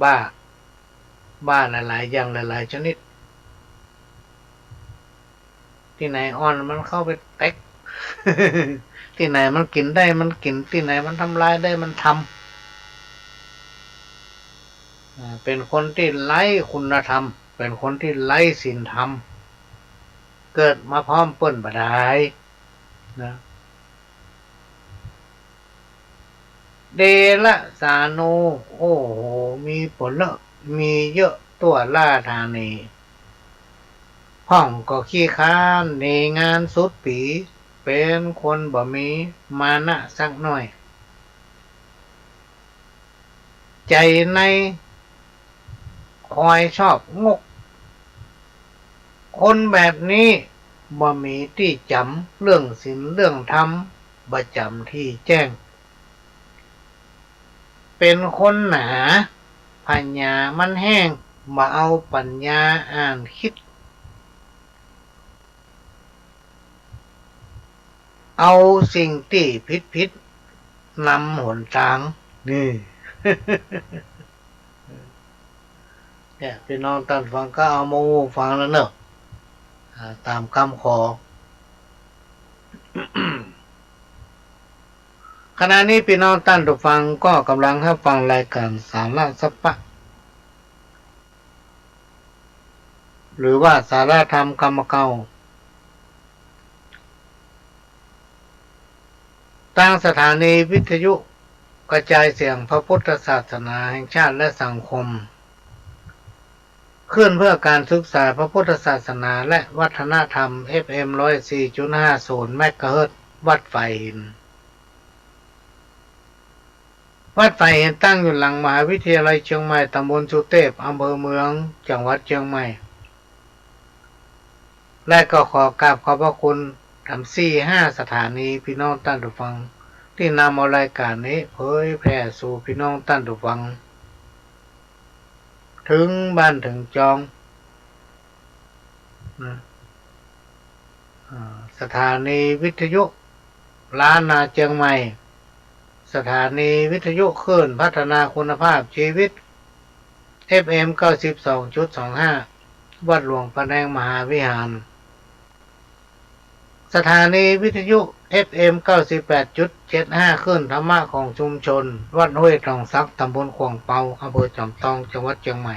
บ้า บ้าหลายๆ อย่างหลายๆ ชนิด ตี้ไหนอ่อนมันเข้าไปเต็ก ตี้ไหนมันกิ๋นได้มันกิ๋น ตี้ไหนมันทำลายได้มันทำ อ่า เป๋นคนตี้ไร้คุณธรรม เป๋นคนตี้ไร้ศีลธรรม เกิดมาพร้อมเปิ้นบ่ดายนะ เดรสาโน โอ้โห มีผลเลอะ มีเยอะ ตั้วราษฎร์ธานี พ่องก็ขี้คร้าน หนีงานสุดปี๋ เป๋นคนบ่มีมานะสักหน้อย ใจ๋ในคอยชอบงก คนแบบนี้บ่มีตี้จ๋ำ เรื่องศีลเรื่องธรรมบ่จ๋ำตี้แจ้ง เป๋นคนหนา ปัญญามันแห้ง บ่เอาปัญญาอ่านกึ๊ด เอาสิ่งตี้ผิดๆ นำหนตาง นี่ เนี่ย ปี้น้องต้านฟังก็เอามาอู้ฟังแล้วเนาะ อ่า ต๋ามกำขอ ขณะนี้ปี้น้องต้านผู้ฟังก็ก่ำลังฮับฟังรายก๋านสาระสัพพะ หรือว่าสาระธรรมกำเก่า ตางสถานีวิทยุกระจายเสียงพระพุทธศาสนาแห่งชาติและสังคม คลื่นเพื่อการศึกษาพระพุทธศาสนาและวัฒนธรรม เอฟเอ็ม ร้อยสี่จุดห้าศูนย์ เมกะเฮิรตซ์ วัดฝายหิน วัดฝายหินตั้งอยู่หลังมหาวิทยาลัยเชียงใหม่ ต๋ำบลสุเตพ อำเภอเมือง จังหวัดเชียงใหม่ และก็ขอกราบขอบพระคุณต๋ามสี่ห้าสถานี ปี้น้องต้านผู้ฟัง ตี้นำเอารายก๋านนี้เผยแผ่สู่ปี้น้องต้านผู้ฟัง เถิงบ้านเถิงจอง นะ อ่า สถานีวิทยุล้านนาเชียงใหม่ สถานีวิทยุคลื่นพัฒนาคุณภาพชีวิต เอฟเอ็ม เก้าสิบสองจุดสองห้า วัดหลวงพระแดงมหาวิหาร สถานีวิทยุ เอฟเอ็ม เก้าสิบแปดจุดเจ็ดห้า คลื่นธรรมะของชุมชน วัดห้วยตองสัก ต๋ำบลขวางเปา อำเภอจอมตอง จังหวัดเชียงใหม่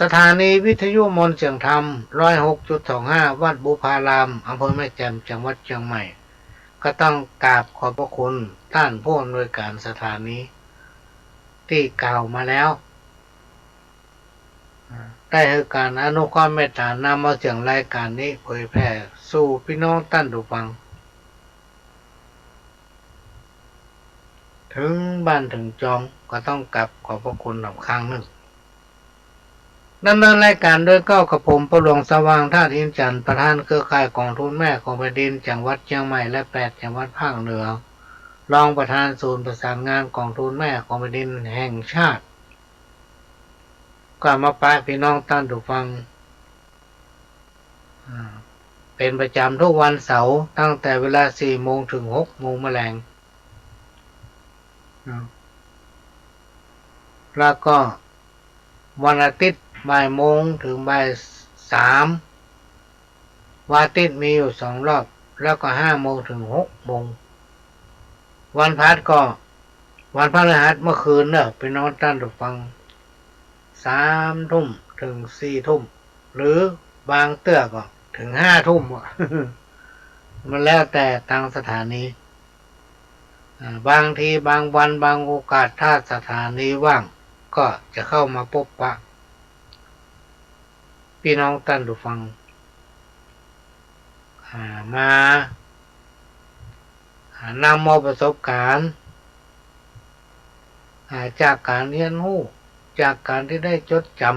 สถานีวิทยุมนต์เสียงธรรม ร้อยหกจุดสองห้า วัดบุพาราม อำเภอแม่แจ่ม จังหวัดเชียงใหม่ ก็ต้องกราบขอบพระคุณต้านผู้อำนวยการสถานีตี้กล่าวมาแล้ว ได้หื้อก๋านอนุเคราะห์เมตตานำเอาเสียงรายก๋านนี้เผยแผ่สู่ปี้น้องต้านผู้ฟัง เถิงบ้านเถิงจอง ก็ต้องกราบขอบพระคุณอีกครั้งนึ่ง ดำเนินรายก๋านโดยเก้ากระผม พ่อหลวงสว่าง ธาตุอินทร์จันทร์ ประธานเครือข่ายก๋องทุนแม่ของแผ่นดินจังหวัดเชียงใหม่และแปดจังหวัดภาคเหนือ รองประธานศูนย์ประสานงานก๋องทุนแม่ของแผ่นดินแห่งชาติ ก็มาปะปี้น้องต้านผู้ฟัง อ่า เป๋นประจ๋ำกู้วันเสาร์ ตั้งแต่เวลาสี่โมงเถิงหกโมงมะแลง แล้วก็วันอาทิตย์บ่ายโมงเถิงบ่ายสาม วันอาทิตย์มีอยู่สองรอบ แล้วก็ห้าโมงเถิงหกโมง วันพฤหัสก็ วันพฤหัสเมื่อคืนเน่อ ปี้น้องต้านผู้ฟัง สามทุ่มเถิงสี่ทุ่ม หรือบางเตื้อก็เถิงห้าทุ่มอะ มันแล้วแต่ตางสถานี อ่า บางทีบางวันบางโอกาส ถ้าสถานีว่าง ก็จะเข้ามาปบปะ ปี้น้องต้านผู้ฟัง อ่า มา อ่า นำเอาประสบก๋ารณ์ อ่า จากก๋านเฮียนฮู้ จากก๋านตี้ได้จดจ๋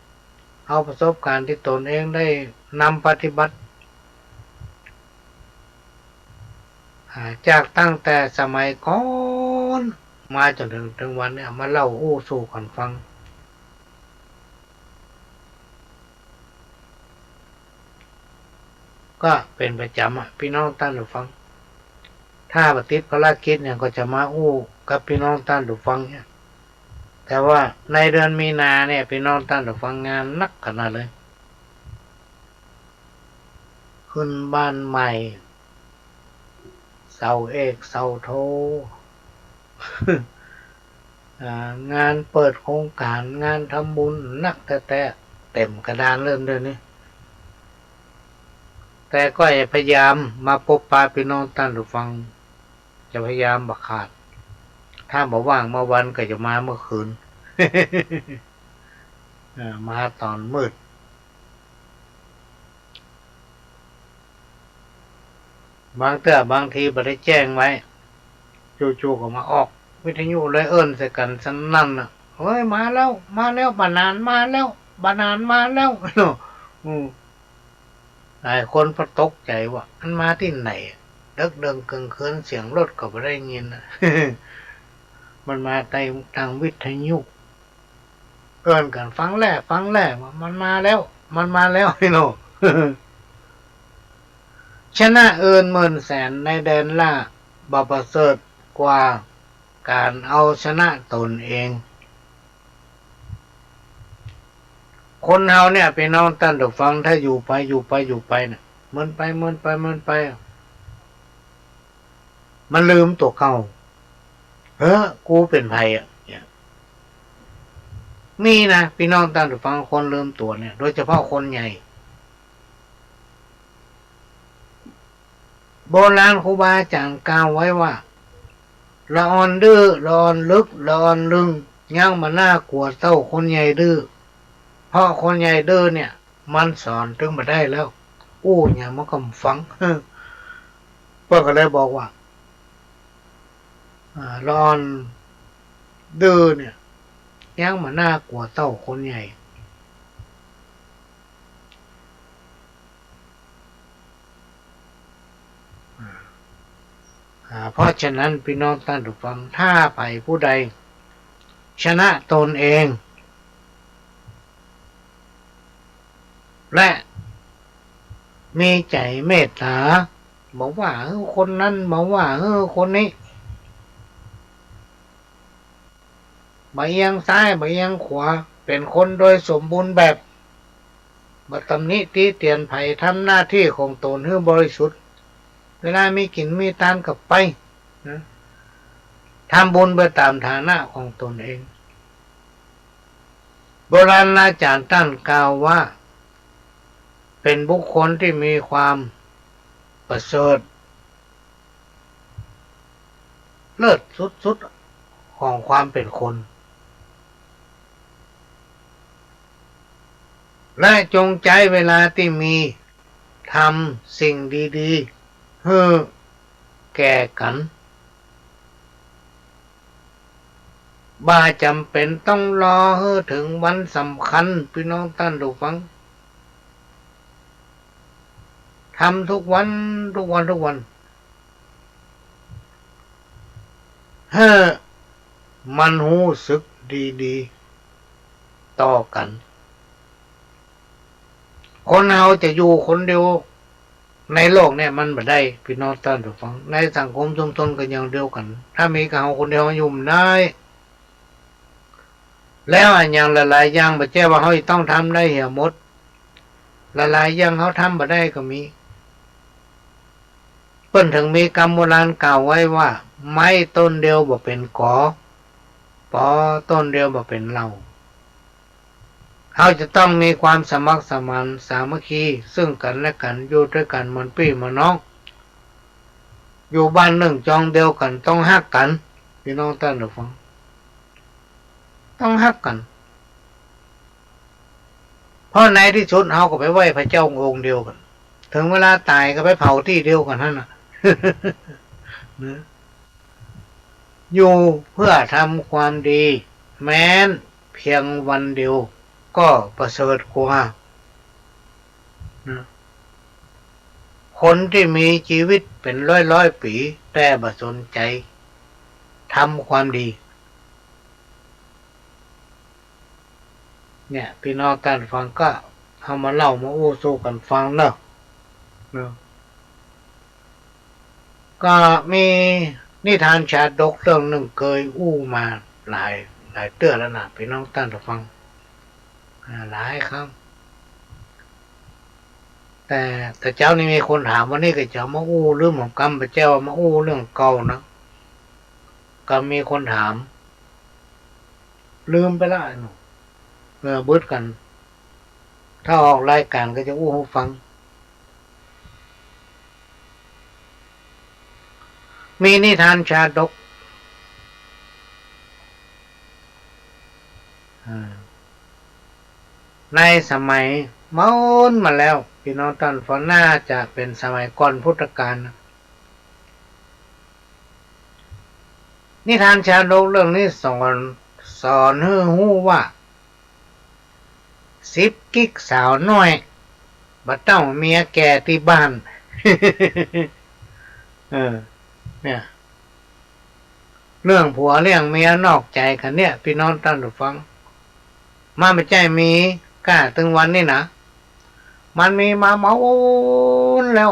ำ เอาประสบก๋ารณ์ตี้ตนเองได้นำปฏิบัติ อ่า จากตั้งแต่สมัยก่อนมาจ๋นเถิง เถิงวันนี้ มาเล่าอู้สู่กั๋นฟัง ก็เป๋นประจ๋ำอะ ปี้น้องต้านผู้ฟัง ถ้าบ่ติดภารกิจเนี่ยก็จะมาอู้กับปี้น้องต้านผู้ฟังเนี่ย แต่ว่าในเดือนมีนาเนี่ย ปี้น้องต้านผู้ฟัง งานหนักขนาดเลย ขึ้นบ้านใหม่ เสาเอกเสาโท อ่า งานเปิดโครงก๋าน งานทำบุญ หนักแต๊ๆ เต๋มกระดานเลยเดี๋ยวนี้ แต่ก็จะพยายามมาปบปะปี้น้องต้านผู้ฟัง จะพยายามบ่ขาด ถ้าบ่ว่างเมื่อวันก็จะมาเมื่อคืน เออ มาต๋อนมืด บางเตื้อบางทีบ่ได้แจ้งไว้ จู่ๆ ก็มาออกวิทยุเลย เอิ้นใส่กั๋นสนั่นน่ะ "เฮ้ย มาแล้ว มาแล้ว บ่านานมาแล้ว บ่านานมาแล้ว" อืม หลายคนก็ตกใจ๋ว่า "มันมาตี้ไหน เดิ็กเดิงเกิ่งคืน เสียงรถก็บ่ได้ยินน่ะ" มันมาตางวิทยุ เอิ้นกั๋นฟังแล่ ฟังแล่ ว่า "มันมาแล้ว มันมาแล้ว" ไอ้โน่ ชนะอื่นหมื่นแสนในแดนล่า บ่ประเสริฐกว่าก๋านเอาชนะตนเอง คนเฮาเนี่ย ปี้น้องต้านผู้ฟัง ถ้าอยู่ไป อยู่ไป อยู่ไปน่ะ เมินไป เมินไป เมินไป มันลืมตั๋วเก่า "เฮ้อ กูเป๋นใผ" อะ เนี่ย มีนะ ปี้น้องต้านผู้ฟัง คนลืมตั๋วเนี่ย โดยเฉพาะคนใหญ่ โบราณครูบาอาจ๋ารย์กล่าวไว้ว่า ละอ่อนดื้อ ละอ่อนลึก ละอ่อนลึง ยังบ่น่ากลัวเต้าคนใหญ่ดื้อ เพราะคนใหญ่ดื้อเนี่ย มันสอนตึงบ่ได้แล้ว อู้หยังมันก็บ่ฟัง เปิ้นก็เลยบอกว่า อ่า ละอ่อนดื้อเนี่ย ยังบ่น่ากลัวเต้าคนใหญ่ อ่า เพราะฉะนั้น ปี้น้องต้านผู้ฟัง ถ้าใผผู้ใดชนะตนเอง และมีใจ๋เมตต๋า บ่ว่าหื้อคนนั้น บ่ว่าหื้อคนนี้ บ่เอียงซ้าย บ่เอียงขวา เป๋นคนโดยสมบูรณ์แบบ บ่ตำหนิติเตียนใผ ทำหน้าตี้ของตนหื้อบริสุทธิ์ เวลามีกิ๋นมีตานก็ไป นะ ทำบุญไปต๋ามฐานะของตนเอง โบราณอาจ๋ารย์ต้านกล่าวว่า เป๋นบุคคลตี้มีความประเสริฐ เลิศสุดๆ ของความเป๋นคน และจงใจ๊เวลาตี้มี ทำสิ่งดีๆ หื้อแก่กั๋น บ่จ๋ำเป๋นต้องรอหื้อเถิงวันสำคัญ ปี้น้องต้านผู้ฟัง ทำทุกวัน ทุกวัน ทุกวัน หื้อมันฮู้สึกดีๆ ต่อกั๋น คนเฮาจะอยู่คนเดียว ในโลกเนี่ยมันบ่ได้ ปี้น้องต้านผู้ฟัง ในสังคมชุมชนก็อย่างเดียวกั๋น ถ้ามีก้าเฮาคนเดียวอยู่บ่ได้ แล้วอะอย่างหลายๆ อย่างบ่ใจ้ว่าเฮาจะต้องทำได้เหียหมด หลายๆ อย่างเฮาทำบ่ได้ก็มี เปิ้นเถิงมีกำโบราณกล่าวไว้ว่า ไม้ต้นเดียวบ่เป๋นกอ ปอต้นเดียวบ่เป๋นเหล้า เฮาจะต้องมีความสมัครสมานสามัคคีซึ่งกั๋นและกั๋น อยู่ตวยกั๋นเหมือนปี้เหมือนน้อง อยู่บ้านนึ่งจองเดียวกั๋น ต้องฮักกั๋น ปี้น้องต้านผู้ฟัง ต้องฮักกั๋น เพราะในตี้สุดเฮาก็ไปไหว้พระเจ้าองค์เดียวกั๋น เถิงเวลาต๋ายก็ไปเผาตี้เดียวกั๋นหั้นน่ะ นะ อยู่เพื่อทำความดี แม้นเพียงวันเดียวก็ประเสริฐกว่า นะ คนตี้มีจีวิตเป๋นร้อยๆ ปี๋ แต่บ่สนใจ๋ทำความดี เนี่ย ปี้น้องต้านฟัง ก็เอามาเล่ามาอู้สู่กั๋นฟังเนาะ เนาะ ก็มีนิทานชาดกเรื่องนึ่งเกยอู้มาหลาย หลายเตื้อแล้วนะ ปี้น้องต้านฟัง อ่า หลายครั้ง แต่ แต่เจ๊านี้มีคนถามว่า นี่ก็จะมาอู้ลืมของกำ บ่ใจ้ว่ามาอู้เรื่องเก่านะ ก็มีคนถาม ลืมไปละไอ้หนุ่ม เออ บึดกั๋น ถ้าออกรายก๋านก็จะอู้หื้อฟัง มีนิทานชาดก อ่า ในสมัยโน้นมาแล้ว ปี้น้องต้านฟัง น่าจะเป๋นสมัยก่อนพุทธกาลนะ นิทานชาดกเรื่องนี้สอน สอนหื้อฮู้ว่า สิบกิ๊กสาวน้อย บ่เต้าเมียแก่ตี้บ้าน เออ เนี่ย เรื่องผัวเรื่องเมียนอกใจ๋กั๋นเนี่ย ปี้น้องต้านผู้ฟัง มันบ่ใจ้มีก้าตึงวันนี้นะ มันมีมาโน้นแล้ว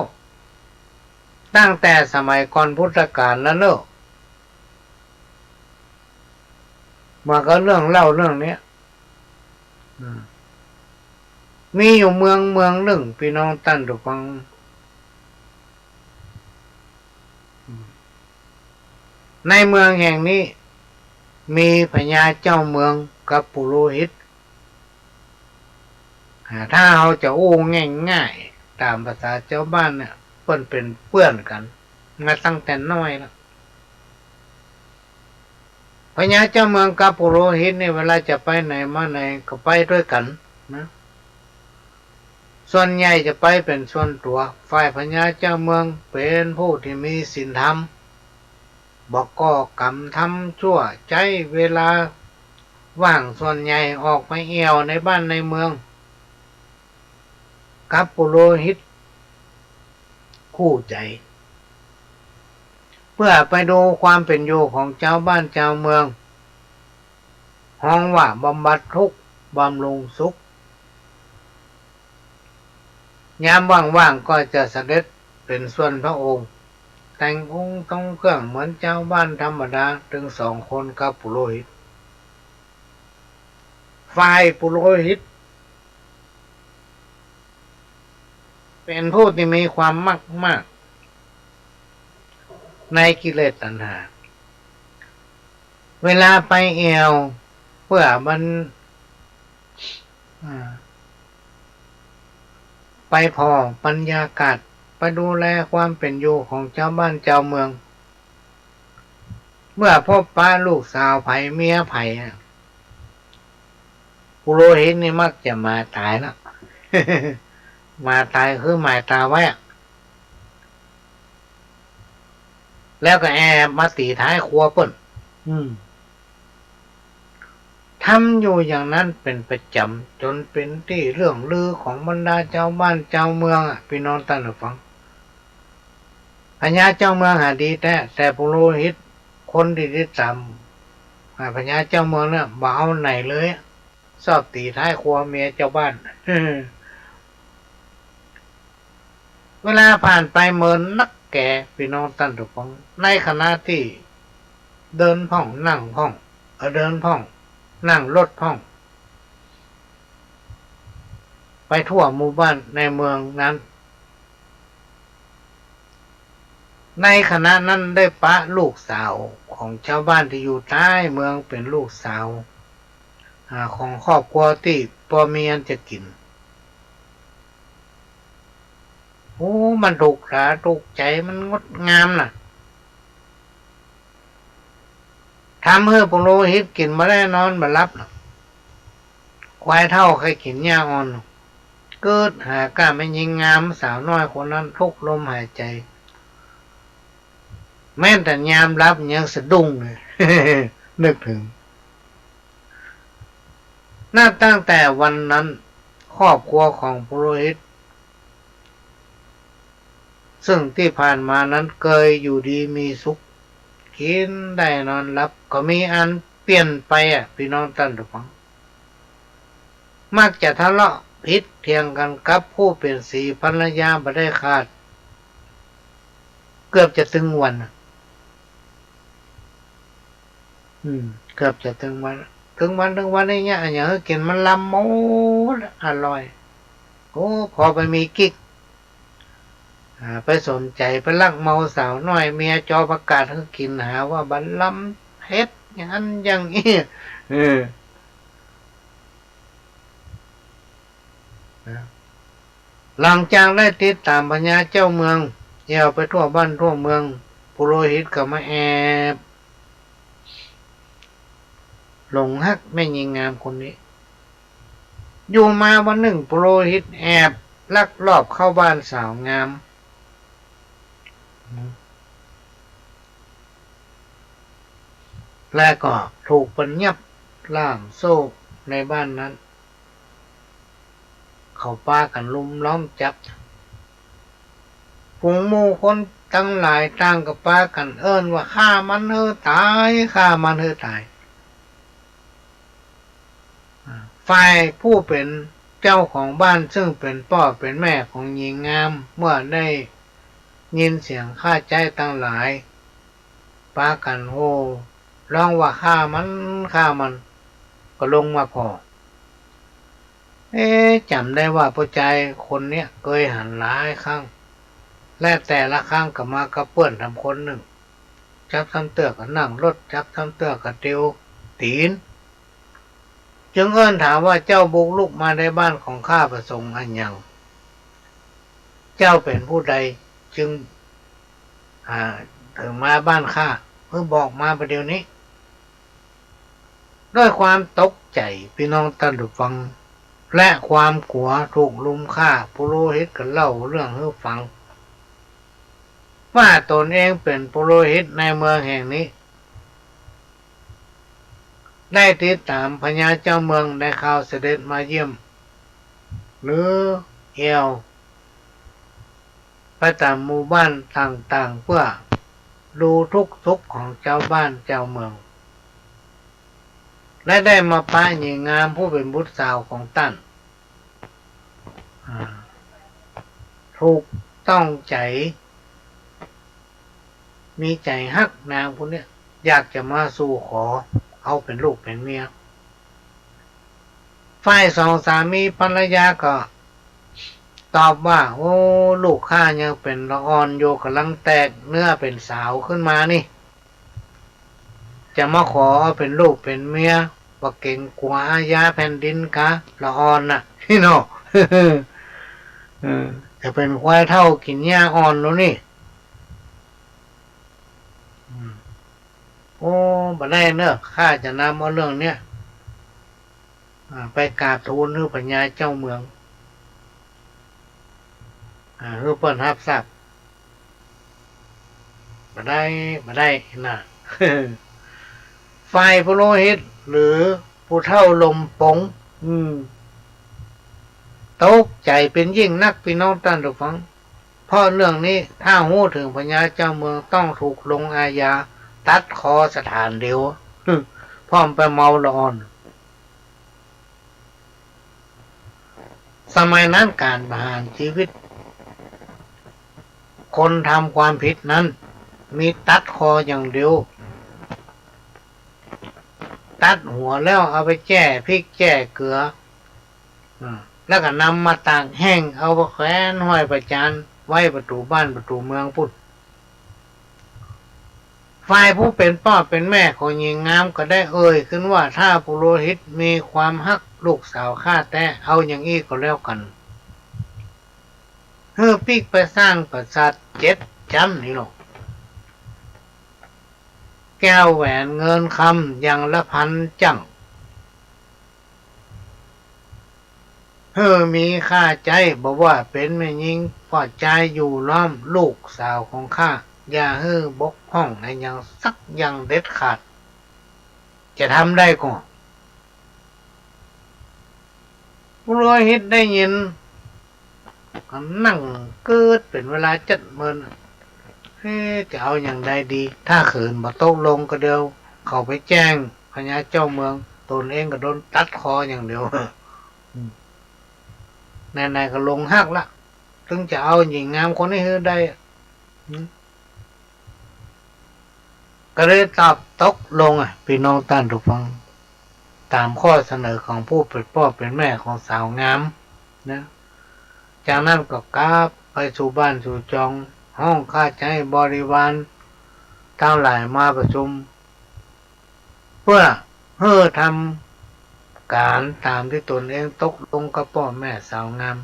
ตั้งแต่สมัยก่อนพุทธกาลแล้วเนาะ มาก็เรื่องเล่าเรื่องเนี้ย อืม มีอยู่เมืองเมืองนึ่ง ปี้น้องต้านผู้ฟัง อืม ในเมืองแห่งนี้ มีพญาเจ้าเมืองกับปุโรหิต อ่า ถ้าเฮาจะอู้ง่ายๆ ต๋ามภาษาจาวบ้านเนี่ย เปิ้นเป๋นเปื้อนกั๋น มาตั้งแต่น้อยแล้ว พญาเจ้าเมืองกับปุโรหิตนี่ เวลาจะไปไหนมาไหนก็ไปตวยกั๋นนะ ส่วนใหญ่จะไปเป๋นส่วนตั๋ว ฝ่ายพญาเจ้าเมืองเป๋นผู้ตี้มีศีลธรรม บ่ก่อกรรมทำชั่ว ใจ๊เวลาว่างส่วนใหญ่ออกไปแอ่วในบ้านในเมือง กับปุโรหิตคู่ใจ๋ เปื้อไปดูความเป๋นอยู่ของจาวบ้านจาวเมือง ฮ้องว่าบำบัดทุกข์บำรุงสุข ยามว่างๆ ก็จะเสด็จเป๋นส่วนพระองค์ แต่งองค์ทรงเครื่องเหมือนจาวบ้านธรรมดา ตึงสองคนกับปุโรหิต ฝ่ายปุโรหิต เป๋นผู้ตี้มีความมักมากในกิเลสตัณหา เวลาไปแอ่ว เปื้อมัน อ่า ไปผ่อบรรยากาศ ไปดูแลความเป๋นอยู่ของจาวบ้านจาวเมือง เมื่อพบปะลูกสาวใผเมียใผอะ ปุโรหิตนี่มักจะหมายต๋ายละ หมายต๋ายคือหมายต๋าไว้อะ แล้วก็แอบมาตี๋ท้ายครัวเปิ้น อืม ทำอยู่อย่างนั้นเป๋นประจ๋ำ จ๋นเป๋นตี้เลื่องลือของบรรดาจาวบ้านจาวเมืองอะ ปี้น้องต้านผู้ฟัง พญาเจ้าเมืองหาดีแต๊ แต่ปุโรหิต คนตี้ติดต๋าม อ่า พญาเจ้าเมืองเนี่ย บ่เอาไหนเลย ชอบตี๋ท้ายครัวเมียจาวบ้าน เวลาผ่านไปเมินนักแก ปี้น้องต้านผู้ฟัง ในขณะตี้เดินพ่อง นั่งพ่อง เอ่อ เดินพ่อง นั่งรถพ่อง ไปทั่วหมู่บ้านในเมืองนั้น ในขณะนั้นได้ปะลูกสาวของจาวบ้านตี้อยู่ต๊ายเมือง เป๋นลูกสาว อ่า ของครอบครัวตี้ปอมีอันจะกิ๋น โอ้ มันถูกต๋าถูกใจ๋ มันงดงามน่ะ ทำหื้อปุโรหิตกิ๋นบ่ได้นอนบ่หลับน่ะ ควายเฒ่าใค่กิ๋นหญ้าอ่อน กึ๊ดหาก้าแม่ญิงงามสาวน้อยคนนั้นทุกลมหายใจ๋ แม้แต่ยามหลับยังสะดุ้งเลย นึกเถิง นับตั้งแต่วันนั้น ครอบครัวของปุโรหิต ซึ่งตี้ผ่านมานั้นเกยอยู่ดีมีสุข กิ๋นได้นอนหลับ ก็มีอันเปลี่ยนไปอะ ปี้น้องต้านผู้ฟัง มักจะทะเลาะผิดเถียงกั๋นกับผู้เป๋นศรีภรรยาบ่ได้ขาด เกือบจะตึงวันน่ะ อืม เกือบจะตึงวัน ตึงวัน ตึงวัน อะหยังหื้อกิ๋นมันลำหมด อร่อย โอ้ พอไปมีกิ๊ก อ่า ไปสนใจ๋ ไปลักเมาสาวน้อย เมียจอประกาศหื้อกิ๋น หาว่าบ่ลำ เฮ็ดอย่างนั้นอย่างอี้ เออ นะ หลังจากได้ติดต๋ามพญาเจ้าเมือง แอ่วไปทั่วบ้านทั่วเมือง ปุโรหิตก็มาแอบหลงฮักแม่ญิงงามคนนี้ อยู่มาวันนึ่ง ปุโรหิตแอบลักลอบเข้าบ้านสาวงาม และก็ถูกเปิ้นยับล่ามโซ่ในบ้านนั้น เขาปากั๋นลุมล้อมจับ ฝูงหมู่คนตังหลายต่างก็ปากั๋นเอิ้นว่า "ฆ่ามันหื้อต๋าย ฆ่ามันหื้อต๋าย" อ่า ฝ่ายผู้เป๋นเจ้าของบ้าน ซึ่งเป๋นป้อเป๋นแม่ของญิงงาม เมื่อได้ยินเสียงข้าใจ๊ตังหลายปากั๋นโห่ร้องว่า "ฆ่ามัน ฆ่ามัน" ก็ลงมาผ่อ เอ๊ะ จ๋ำได้ว่าผู้จายคนเนี้ยเกยหันหลายครั้ง และแต่ละครั้งก็มากับเปื้อนทำคนนึ่ง จับซ้ำเตื้อก็นั่งรถ จับซ้ำเตื้อก็เตียวตี๋น จึงเอิ้นถามว่า "เจ้าบุกรุกมาในบ้านของข้าประสงค์อะหยัง เจ้าเป๋นผู้ใดจึง อ่า เถิงมาบ้านข้า หื้อบอกมาบ่าเดี่ยวนี้" ด้วยความตกใจ๋ ปี้น้องต้านผู้ฟัง และความกั๋วถูกลุมฆ่า ปุโรหิตก็เล่าเรื่องหื้อฟัง ว่าตนเองเป๋นปุโรหิตในเมืองแห่งนี้ ได้ติดต๋ามพญาเจ้าเมือง ได้ข่าวเสด็จมาเยี่ยม หรือแอ่ว ไปต๋ามหมู่บ้านต่างๆ เปื้อดูทุกข์สุขของจาวบ้านจาวเมือง และได้มาปะญิงงามผู้เป๋นบุตรสาวของต้าน อ่า ถูกต้องใจ๋ มีใจ๋ฮักนางผู้เนี้ย อยากจะมาสู่ขอเอาเป๋นลูกเป๋นเมีย ฝ่ายสองสามีภรรยาก็ตอบว่า "โอ้ ลูกข้ายังเป๋นละอ่อนอยู่ ก่ำลังแตกเนื้อเป๋นสาวขึ้นมานี่ จะมาขอเอาเป๋นลูกเป๋นเมีย บ่เก๋งกั๋วอาญาแผ่นดินกา ละอ่อนน่ะ" เนาะ เออ จะเป๋นควายเฒ่ากิ๋นหญ้าอ่อนแล้วนี่ อืม โอ้ บ่ได้เนอะ ข้าจะนำเอาเรื่องเนี้ย อ่า ไปกราบทูลหื้อพญาเจ้าเมือง อ่า หื้อเปิ้นฮับทราบ บ่ได้ บ่ได้นะ ฝ่ายปุโรหิตหรือผู้เฒ่าลมปง อืม ตกใจ๋เป๋นยิ่งนัก ปี้น้องต้านผู้ฟัง เพราะเรื่องนี้ถ้าฮู้เถิงพญาเจ้าเมืองต้องถูกลงอาญาตัดคอสถานเดียว เพราะมันไปเมาละอ่อน สมัยนั้นก๋านประหารจีวิต คนทำความผิดนั้น มีตัดคออย่างเดียว ตัดหัวแล้วเอาไปแจ้พริกแจ้เกลือ อ่า แล้วก็นำมาตากแห้ง เอาไปแขวนห้อยประจานไว้ประตู๋บ้านประตู๋เมืองปุ้น ฝ่ายผู้เป๋นป้อเป๋นแม่ของหญิงงามก็ได้เอ่ยขึ้นว่า ถ้าปุโรหิตมีความฮักลูกสาวข้าแต๊ เอาอย่างอี้ก็แล้วกั๋น หื้อปิ๊กไปสร้างปราสาทเจ็ดจั๊นนี่ลอ แก้วแหวนเงินคำอย่างละพันจั่ง หื้อมีค่าใจ๊ บ่ว่าเป๋นแม่ญิงป้อจายอยู่ล้อมลูกสาวของข้า อย่าหื้อบกพร่องอะหยังสักอย่างเด็ดขาด จะทำได้ก่อ ปุโรหิตได้ยิน ก็นั่งกึ๊ดเป๋นเวลาจั๊ดเมิน เอ๊ะ จะเอาอย่างใดดี ถ้าขืนบ่ตกลงก็เดี๋ยวเขาไปแจ้งพญาเจ้าเมือง ตนเองก็โดนตัดคออย่างเดียว อืม ไหนๆ ก็หลงฮักละ ตึงจะเอาหญิงงามคนนี้หื้อได้ อืม ก็เลยตอบตกลงอะ ปี้น้องต้านผู้ฟัง ต๋ามข้อเสนอของผู้เป๋นป้อเป๋นแม่ของสาวงามนะ จากนั้นก็กลับไปสู่บ้านสู่จอง ฮ้องข้าใจ๊บริวารตังหลายมาประชุม เปื้อหื้อทำก๋านต๋ามตี้ตนเองตกลงกับป้อแม่สาวงาม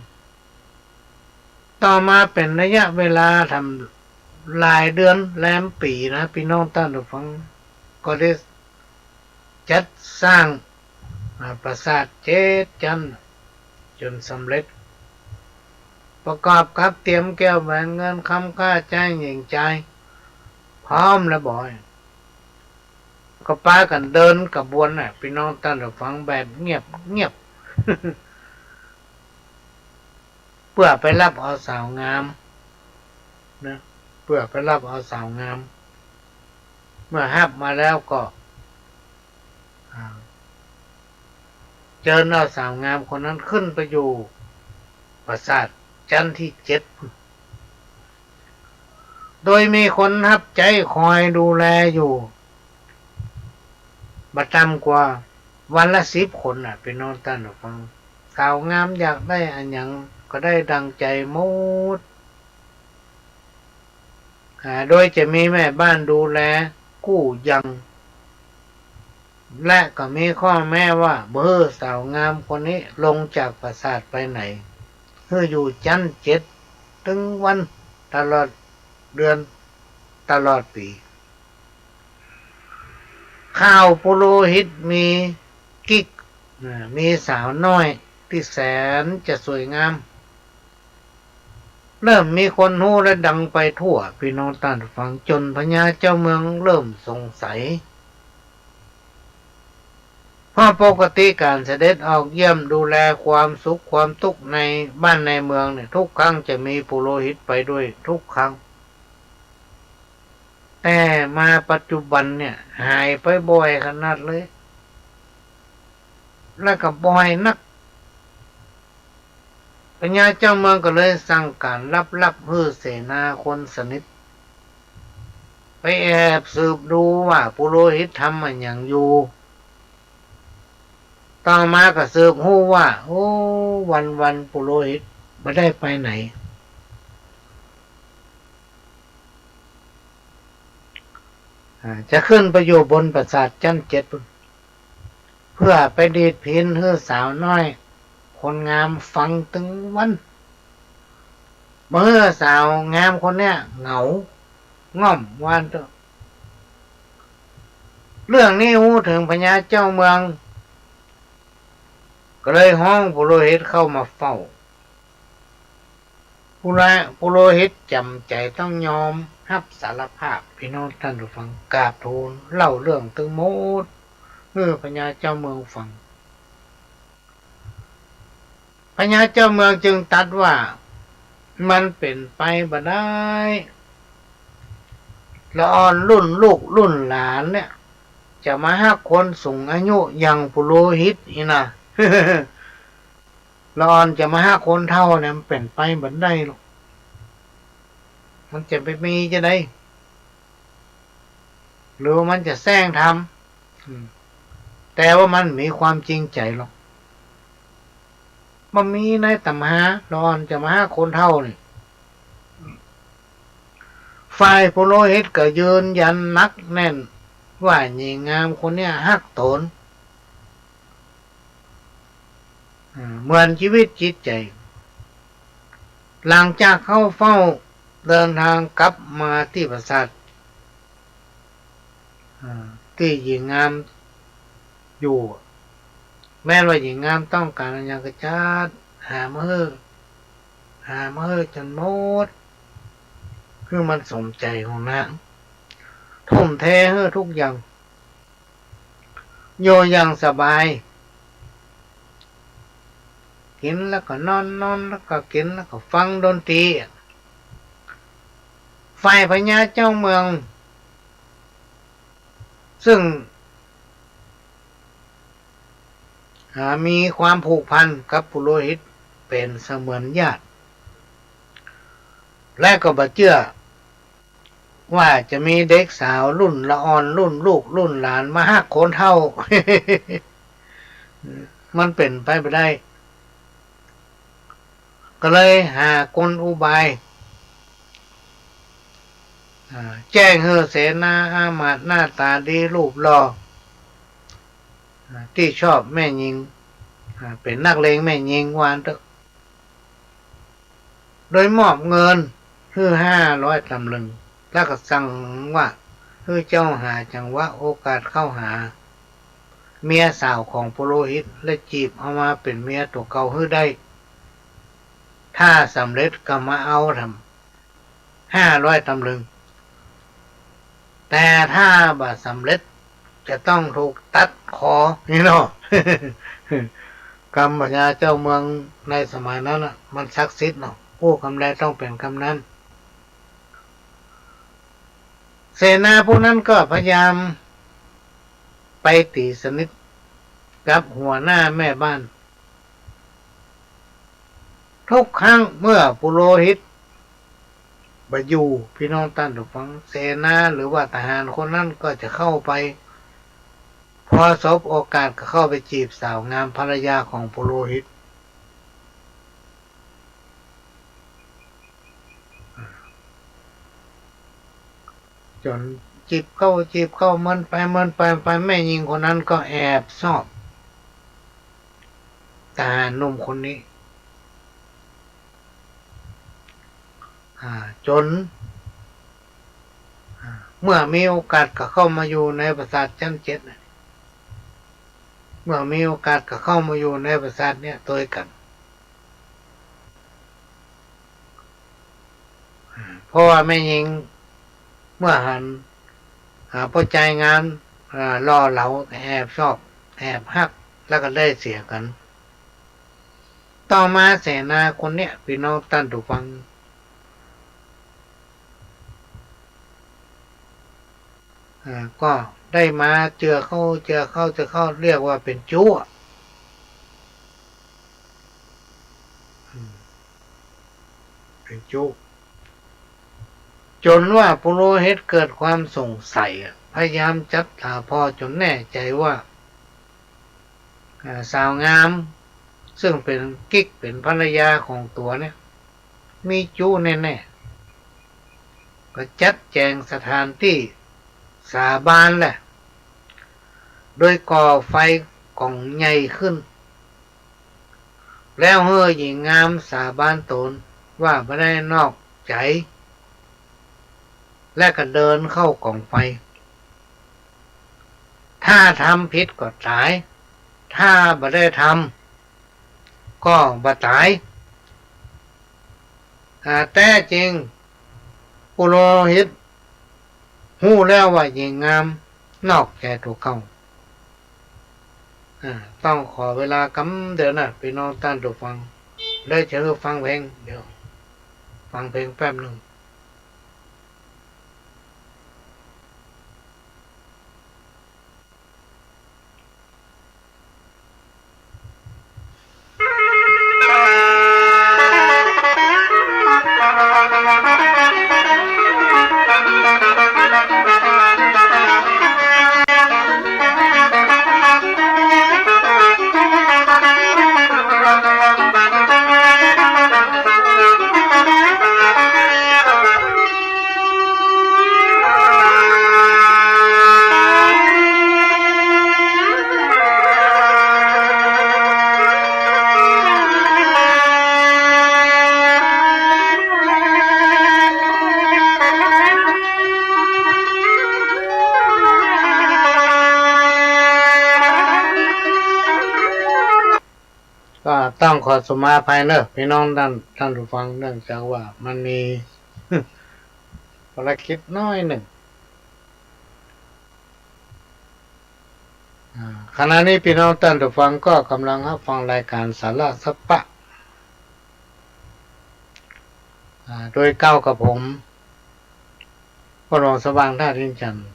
ต่อมาเป๋นระยะเวลาทำหลายเดือนแรมปี๋นะ ปี้น้องต้านผู้ฟัง ก็ได้จัดสร้าง อ่า ปราสาทเจ็ดจั๊นจ๋นสำเร็จ ประกอบกับเตรียมแก้วแหวนเงินคำค่าใจ๊หญิงจาย พร้อมแล้วบ่อย ก็ปากั๋นเดินขบวนน่ะ ปี้น้องต้านผู้ฟัง แบบเงียบๆ เปื้อไปฮับเอาสาวงามนะ เปื้อไปฮับเอาสาวงาม เมื่อฮับมาแล้วก็ อ่า เจิญเอาสาวงามคนนั้นขึ้นไปอยู่ปราสาทจั๊นตี้เจ็ด โดยมีคนฮับใจ๊คอยดูแลอยู่ บ่ต่ำกว่าวันละสิบคนน่ะ ปี้น้องต้านผู้ฟัง สาวงามอยากได้อะหยังก็ได้ดังใจ๋หมด อ่า โดยจะมีแม่บ้านดูแลกู้ยัง และก็มีข้อแม้ว่า บ่หื้อสาวงามคนนี้ลงจากปราสาทไปไหน หื้ออยู่จั๊นเจ็ดตึงวัน ตลอดเดือน ตลอดปี๋ ข่าวปุโรหิตมี กิ๊ก อ่า มีสาวน้อยตี้แสนจะสวยงาม เริ่มมีคนฮู้และดังไปทั่ว ปี้น้องต้านผู้ฟัง จ๋นพญาเจ้าเมืองเริ่มสงสัย เพราะปกติก๋านเสด็จออกเยี่ยมดูแลความสุขความตุ๊กข์ในบ้านในเมืองเนี่ย ทุกครั้งจะมีปุโรหิตไปด้วยทุกครั้ง แต่มาปัจจุบันเนี่ยหายไปบ่อยขนาดเลย และก็บ่อยนัก พญาเจ้าเมืองก็เลยสั่งก๋านลับๆ หื้อเสนาคนสนิท ไปแอบสืบดูว่าปุโรหิตทำอะหยังอยู่ ต่อมาก็สืบฮู้ว่า โอ้ วันๆ ปุโรหิตบ่ได้ไปไหน อ่า จะขึ้นไปอยู่บนปราสาทจั๊นเจ็ดปุ้น เปื้อไปดีดพิณหื้อสาวน้อยคนงามฟังตึงวัน บ่หื้อสาวงามคนเนี้ยเหงาง่อมว่าอั้นเต๊อะ เรื่องนี้ฮู้เถิงพญาเจ้าเมือง ก็เลยฮ้องปุโรหิตเข้ามาเฝ้า ปุโร- ปุโรหิตจ๋ำใจ๋ต้องยอมฮับสารภาพ ปี้น้องต้านผู้ฟัง กราบทูลเล่าเรื่องตึงหมดหื้อพญาเจ้าเมืองฟัง พญาเจ้าเมืองจึงตรัสว่า มันเป๋นไปบ่ได้ ละอ่อนรุ่นลูกรุ่นหลานเนี่ย จะมาฮักคนสูงอายุอย่างปุโรหิตอี้นะ ละอ่อนจะมาฮักคนเฒ่าเนี่ย มันเป๋นไปบ่ได้หรอก มันจะไปมีจะได หรือว่ามันจะแสร้งทำ อืม แต่ว่ามันมีความจริงใจ๋หรอก มันมีในต๋ำรา ละอ่อนจะมาหาคนเฒ่านี่ ฝ่ายปุโรหิตก็ยืนยันหนักแน่นว่าหญิงงามคนเนี้ยฮักต๋น อ่า เหมือนจีวิตจิตใจ๋ หลังจากเข้าเฝ้าเดินทางกลับมาตี้ปราสาท อ่า ตี้หญิงงามอยู่ แม้นว่าหญิงงามต้องก๋านอะหยังก็จัดหามาหื้อ หามาหื้อจ๋นหมด คือมันสมใจ๋ของนาง ทุ่มเทหื้อทุกอย่าง อยู่อย่างสบาย กิ๋นแล้วก็นอน นอนแล้วก็กิ๋น แล้วก็ฟังดนตรี ฝ่ายพญาเจ้าเมือง ซึ่ง อ่า มีความผูกพันกับปุโรหิตเป๋นเสมือนญาติ และก็บ่เจื้อ ว่าจะมีเด็กสาวรุ่นละอ่อน รุ่นลูกรุ่นหลานมาฮักคนเฒ่า มันเป๋นไปบ่ได้ ก็เลยหากลอุบาย อ่า แจ้งหื้อเสนาอามาตย์หน้าต๋าดีรูปหล่อ อ่า ตี้ชอบแม่ญิง อ่า เป๋นนักเลงแม่ญิงว่าอั้นเต๊อะ โดยมอบเงินหื้อห้าร้อยตำลึง แล้วก็สั่งว่าหื้อเจ้าหาจังหวะโอกาสเข้าหาเมียสาวของปุโรหิต และจีบเอามาเป๋นเมียตั๋วเก่าหื้อได้ ถ้าสำเร็จก็มาเอาแถมห้าร้อยตำลึง แต่ถ้าบ่สำเร็จจะต้องถูกตัดคอ นี่เนาะ กำพญาเจ้าเมืองในสมัยนั้นน่ะ มันศักดิ์สิทธิ์เนาะ อู้กำใดต้องเป๋นกำนั้น เสนาผู้นั้นก็พยายามไปตี๋สนิทกับหัวหน้าแม่บ้าน ทุกครั้งเมื่อปุโรหิตบ่อยู่ พี่น้องต้านผู้ฟัง เสนาหรือว่าทหารคนนั้นก็จะเข้าไป พอสบโอกาสก็เข้าไปจีบสาวงามภรรยาของปุโรหิต จ๋นจีบเข้าจีบเข้า เมินไปเมินไป ไป แม่ญิงคนนั้นก็แอบซอบทหารหนุ่มคนนี้ อ่า จ๋น อ่า เมื่อมีโอกาสก็เข้ามาอยู่ในปราสาทจั๊นเจ็ดน่ะ เมื่อมีโอกาสก็เข้ามาอยู่ในปราสาทเนี่ยตวยกั๋น อ่า เพราะว่าแม่ญิงเมื่อหัน อ่า ป้อจายงาม อ่า หล่อเหลา แอบซอบ แอบฮัก แล้วก็ได้เสียกั๋น ต่อมาเสนาคนเนี้ย พี่น้องต้านผู้ฟัง อ่า ก็ได้มาเจือเข้า เจือเข้า เจือเข้า เรียกว่าเป๋นจู๊อะ อืม เป๋นจู๊ จ๋นว่าปุโรหิตเกิดความสงสัยอะ พยายามจับต๋าผ่อจ๋นแน่ใจ๋ว่า อ่า สาวงาม ซึ่งเป๋นกิ๊ก เป๋นภรรยาของตั๋วเนี่ย มีจู๊แน่ๆ ก็จัดแจ๋งสถานตี้สาบานแหละ โดยก่อไฟก๋องใหญ่ขึ้น แล้วหื้อหญิงงามสาบานต๋นว่าบ่ได้นอกใจ๋ และก็เดินเข้าก๋องไฟ ถ้าทำผิดก็ต๋าย ถ้าบ่ได้ทำก็บ่ต๋าย อ่า แต๊จริง ปุโรหิตฮู้แล้วว่าหญิงงามนอกใจ๋ตั๋วเก่า อ่า ต้องขอเวลากำเดียวนะ พี่น้องต้านผู้ฟัง แล้วจะหื้อฟังเพลง เดี๋ยวฟังเพลงแป๊บนึ่ง ต้องขอสุมาอภัยเนอะ พี่น้องต้าน ต้านผู้ฟัง เนื่องจากว่ามันมี ภารกิจน้อยนึ่ง อ่า ขณะนี้พี่น้องต้านผู้ฟังก็กำลังฮับฟังรายก๋านสาระสัพพะ อ่า โดยเก๊ากับผม พ่อหลวงสว่าง ธาตุอินทร์จันทร์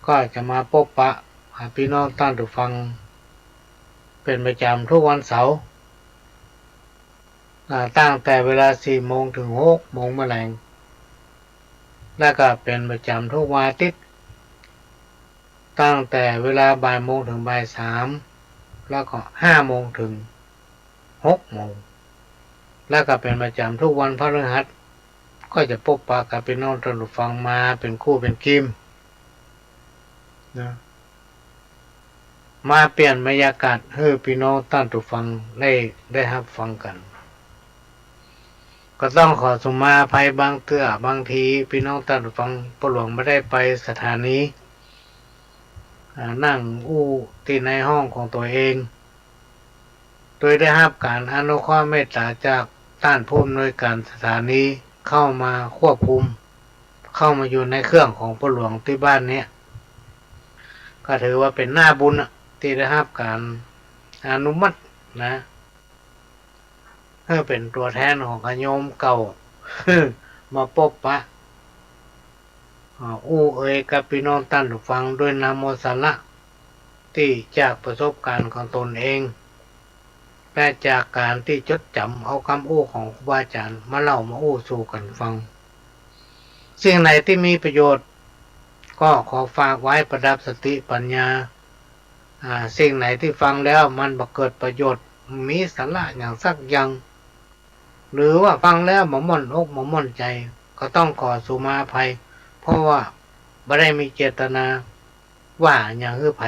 ก็จะมาปบปะหาพี่น้องต้านผู้ฟัง เป๋นประจ๋ำกู้วันเสาร์ อ่า ตั้งแต่เวลาสี่โมงเถิงหกโมงเมื่อแลง แล้วก็เป๋นประจ๋ำกู้วันอาทิตย์ ตั้งแต่เวลาบ่ายโมงเถิงบ่ายสาม แล้วก็ห้าโมงเถิงหกโมง แล้วก็เป๋นประจ๋ำกู้วันพฤหัส ก็จะปบปะกับพี่น้องต้านผู้ฟังมาเป๋นกู้เป๋นกีมนะ มาเปลี่ยนบรรยากาศหื้อพี่น้องต้านผู้ฟังได้ ได้ฮับฟังกั๋น ก็ต้องขอสุมาอภัย บางเตื้อบางทีพี่น้องต้านผู้ฟัง พ่อหลวงบ่ได้ไปสถานี อ่า นั่งอู้ตี้ในห้องของตั๋วเอง โดยได้ฮับก๋านอนุเคราะห์เมตต๋าจากต้านผู้อำนวยก๋านสถานีเข้ามาควบคุม เข้ามาอยู่ในเครื่องของพ่อหลวงตี้บ้านเนี้ย ก็ถือว่าเป๋นหน้าบุญอะ ตี้ได้ฮับก๋านอนุมัตินะ หื้อเป๋นตั๋วแทนของญาติโยมเก่า มาปบปะ อ่า อู้เอ่ยกับพี่น้องต้านผู้ฟัง โดยนำเอาสาระตี้จากประสบก๋ารณ์ของตนเอง และจากก๋านตี้จดจ๋ำเอากำอู้ของครูบาอาจ๋ารย์มาเล่ามาอู้สู่กั๋นฟัง สิ่งไหนตี้มีประโยชน์ ก็ขอฝากไว้ประดับสติปั๋ญญา อ่า สิ่งไหนตี้ฟังแล้วมันบ่เกิดประโยชน์ มีสาระหยังสักอย่าง หรือว่าฟังแล้วบ่ม่วนอกบ่ม่วนใจ๋ ก็ต้องขอสุมาอภัย เพราะว่าบ่ได้มีเจตนาว่าหยังหื้อใผ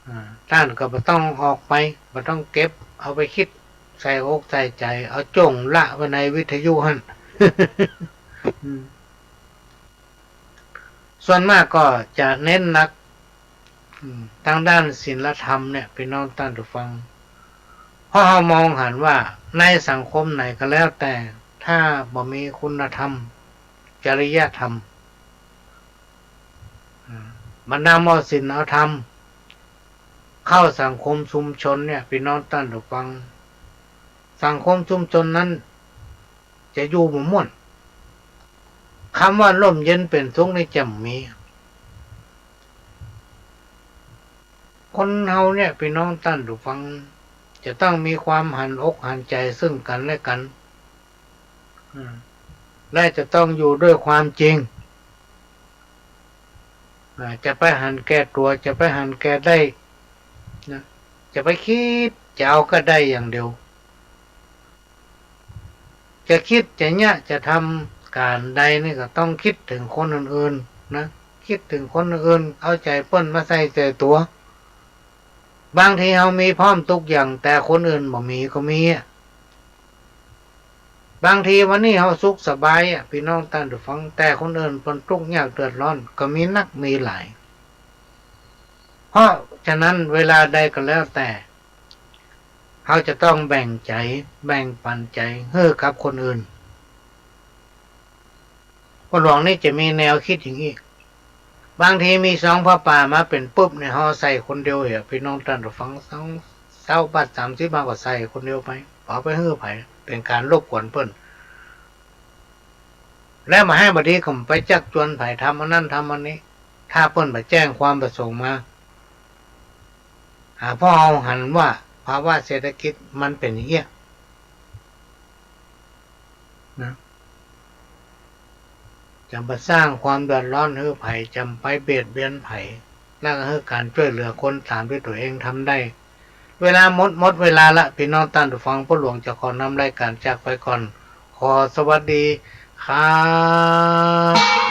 อ่า ต้านก็บ่ต้องออกไป บ่ต้องเก็บเอาไปกึ๊ดใส่อกใส่ใจ๋ เอาจ้วงละไว้ในวิทยุหั้น อืม ส่วนมากก็จะเน้นหนัก อืม ตางด้านศีลธรรมเนี่ย พี่น้องต้านผู้ฟัง เพราะเฮามองหันว่าในสังคมไหนก็แล้วแต่ ถ้าบ่มีคุณธรรม จริยธรรม อืม บ่นำเอาศีลเอาธรรมเข้าสังคมชุมชนเนี่ย พี่น้องต้านผู้ฟัง สังคมชุมชนนั้นจะอยู่บ่ม่วน กำว่าร่มเย็นเป๋นสุขนี่จะบ่มี คนเฮาเนี่ย พี่น้องต้านผู้ฟัง จะต้องมีความหันอกหันใจ๋ซึ่งกั๋นและกั๋น อืม และจะต้องอยู่ด้วยความจริง อ่า จะไปหันแก่ตั๋ว จะไปหันแก่ได้นะ จะไปกึ๊ดจะเอาก้าได้อย่างเดียว จะกึ๊ดจะเยียะจะทำก๋านใดนี่ก็ต้องกึ๊ดเถิงคนอื่นๆ นะ กึ๊ดเถิงคนอื่น เอาใจ๋เปิ้นมาใส่ใจ๋ตั๋ว บางทีเฮามีพร้อมกู้อย่าง แต่คนอื่นบ่มีก็มีอะ บางทีวันนี้เฮาสุขสบายอะ พี่น้องต้านผู้ฟัง แต่คนอื่นเปิ้นตุ๊กยากเดือดร้อนก็มีนักมีหลาย เพราะฉะนั้นเวลาใดก็แล้วแต่ เฮาจะต้องแบ่งใจ๋ แบ่งปั๋นใจ๋หื้อกับคนอื่น พ่อหลวงนี่จะมีแนวกึ๊ดอย่างอี้ บางทีมีซองผ้าป่ามาเป๋นปุ๊บเนี่ย เฮาใส่คนเดียวเหีย พี่น้องต้านผู้ฟัง สอง ซาวบาท สามสิบบาทก็ใส่คนเดียวไป บ่ไปหื้อใผ เป๋นก๋านรบกวนเปิ้น และบ่หื้อบ่ดีก็ไปจักจวนใผทำอันนั้นทำอันนี้ ถ้าเปิ้นบ่แจ้งความประสงค์มา อ่า เพราะเฮาหันว่าภาวะเศรษฐกิจมันเป๋นอย่างเอี้ยนะ จะบ่สร้างความเดือดร้อนหื้อใผ จะบ่ไปเบียดเบียนใผ แล้วก็หื้อก๋านจ้วยเหลือคนต๋ามตี้ตั๋วเองทำได้ เวลาหมด หมดเวลาละ พี่น้องต้านผู้ฟัง พ่อหลวงจะขอนำรายก๋านจากไปก่อน ขอสวัสดีครับ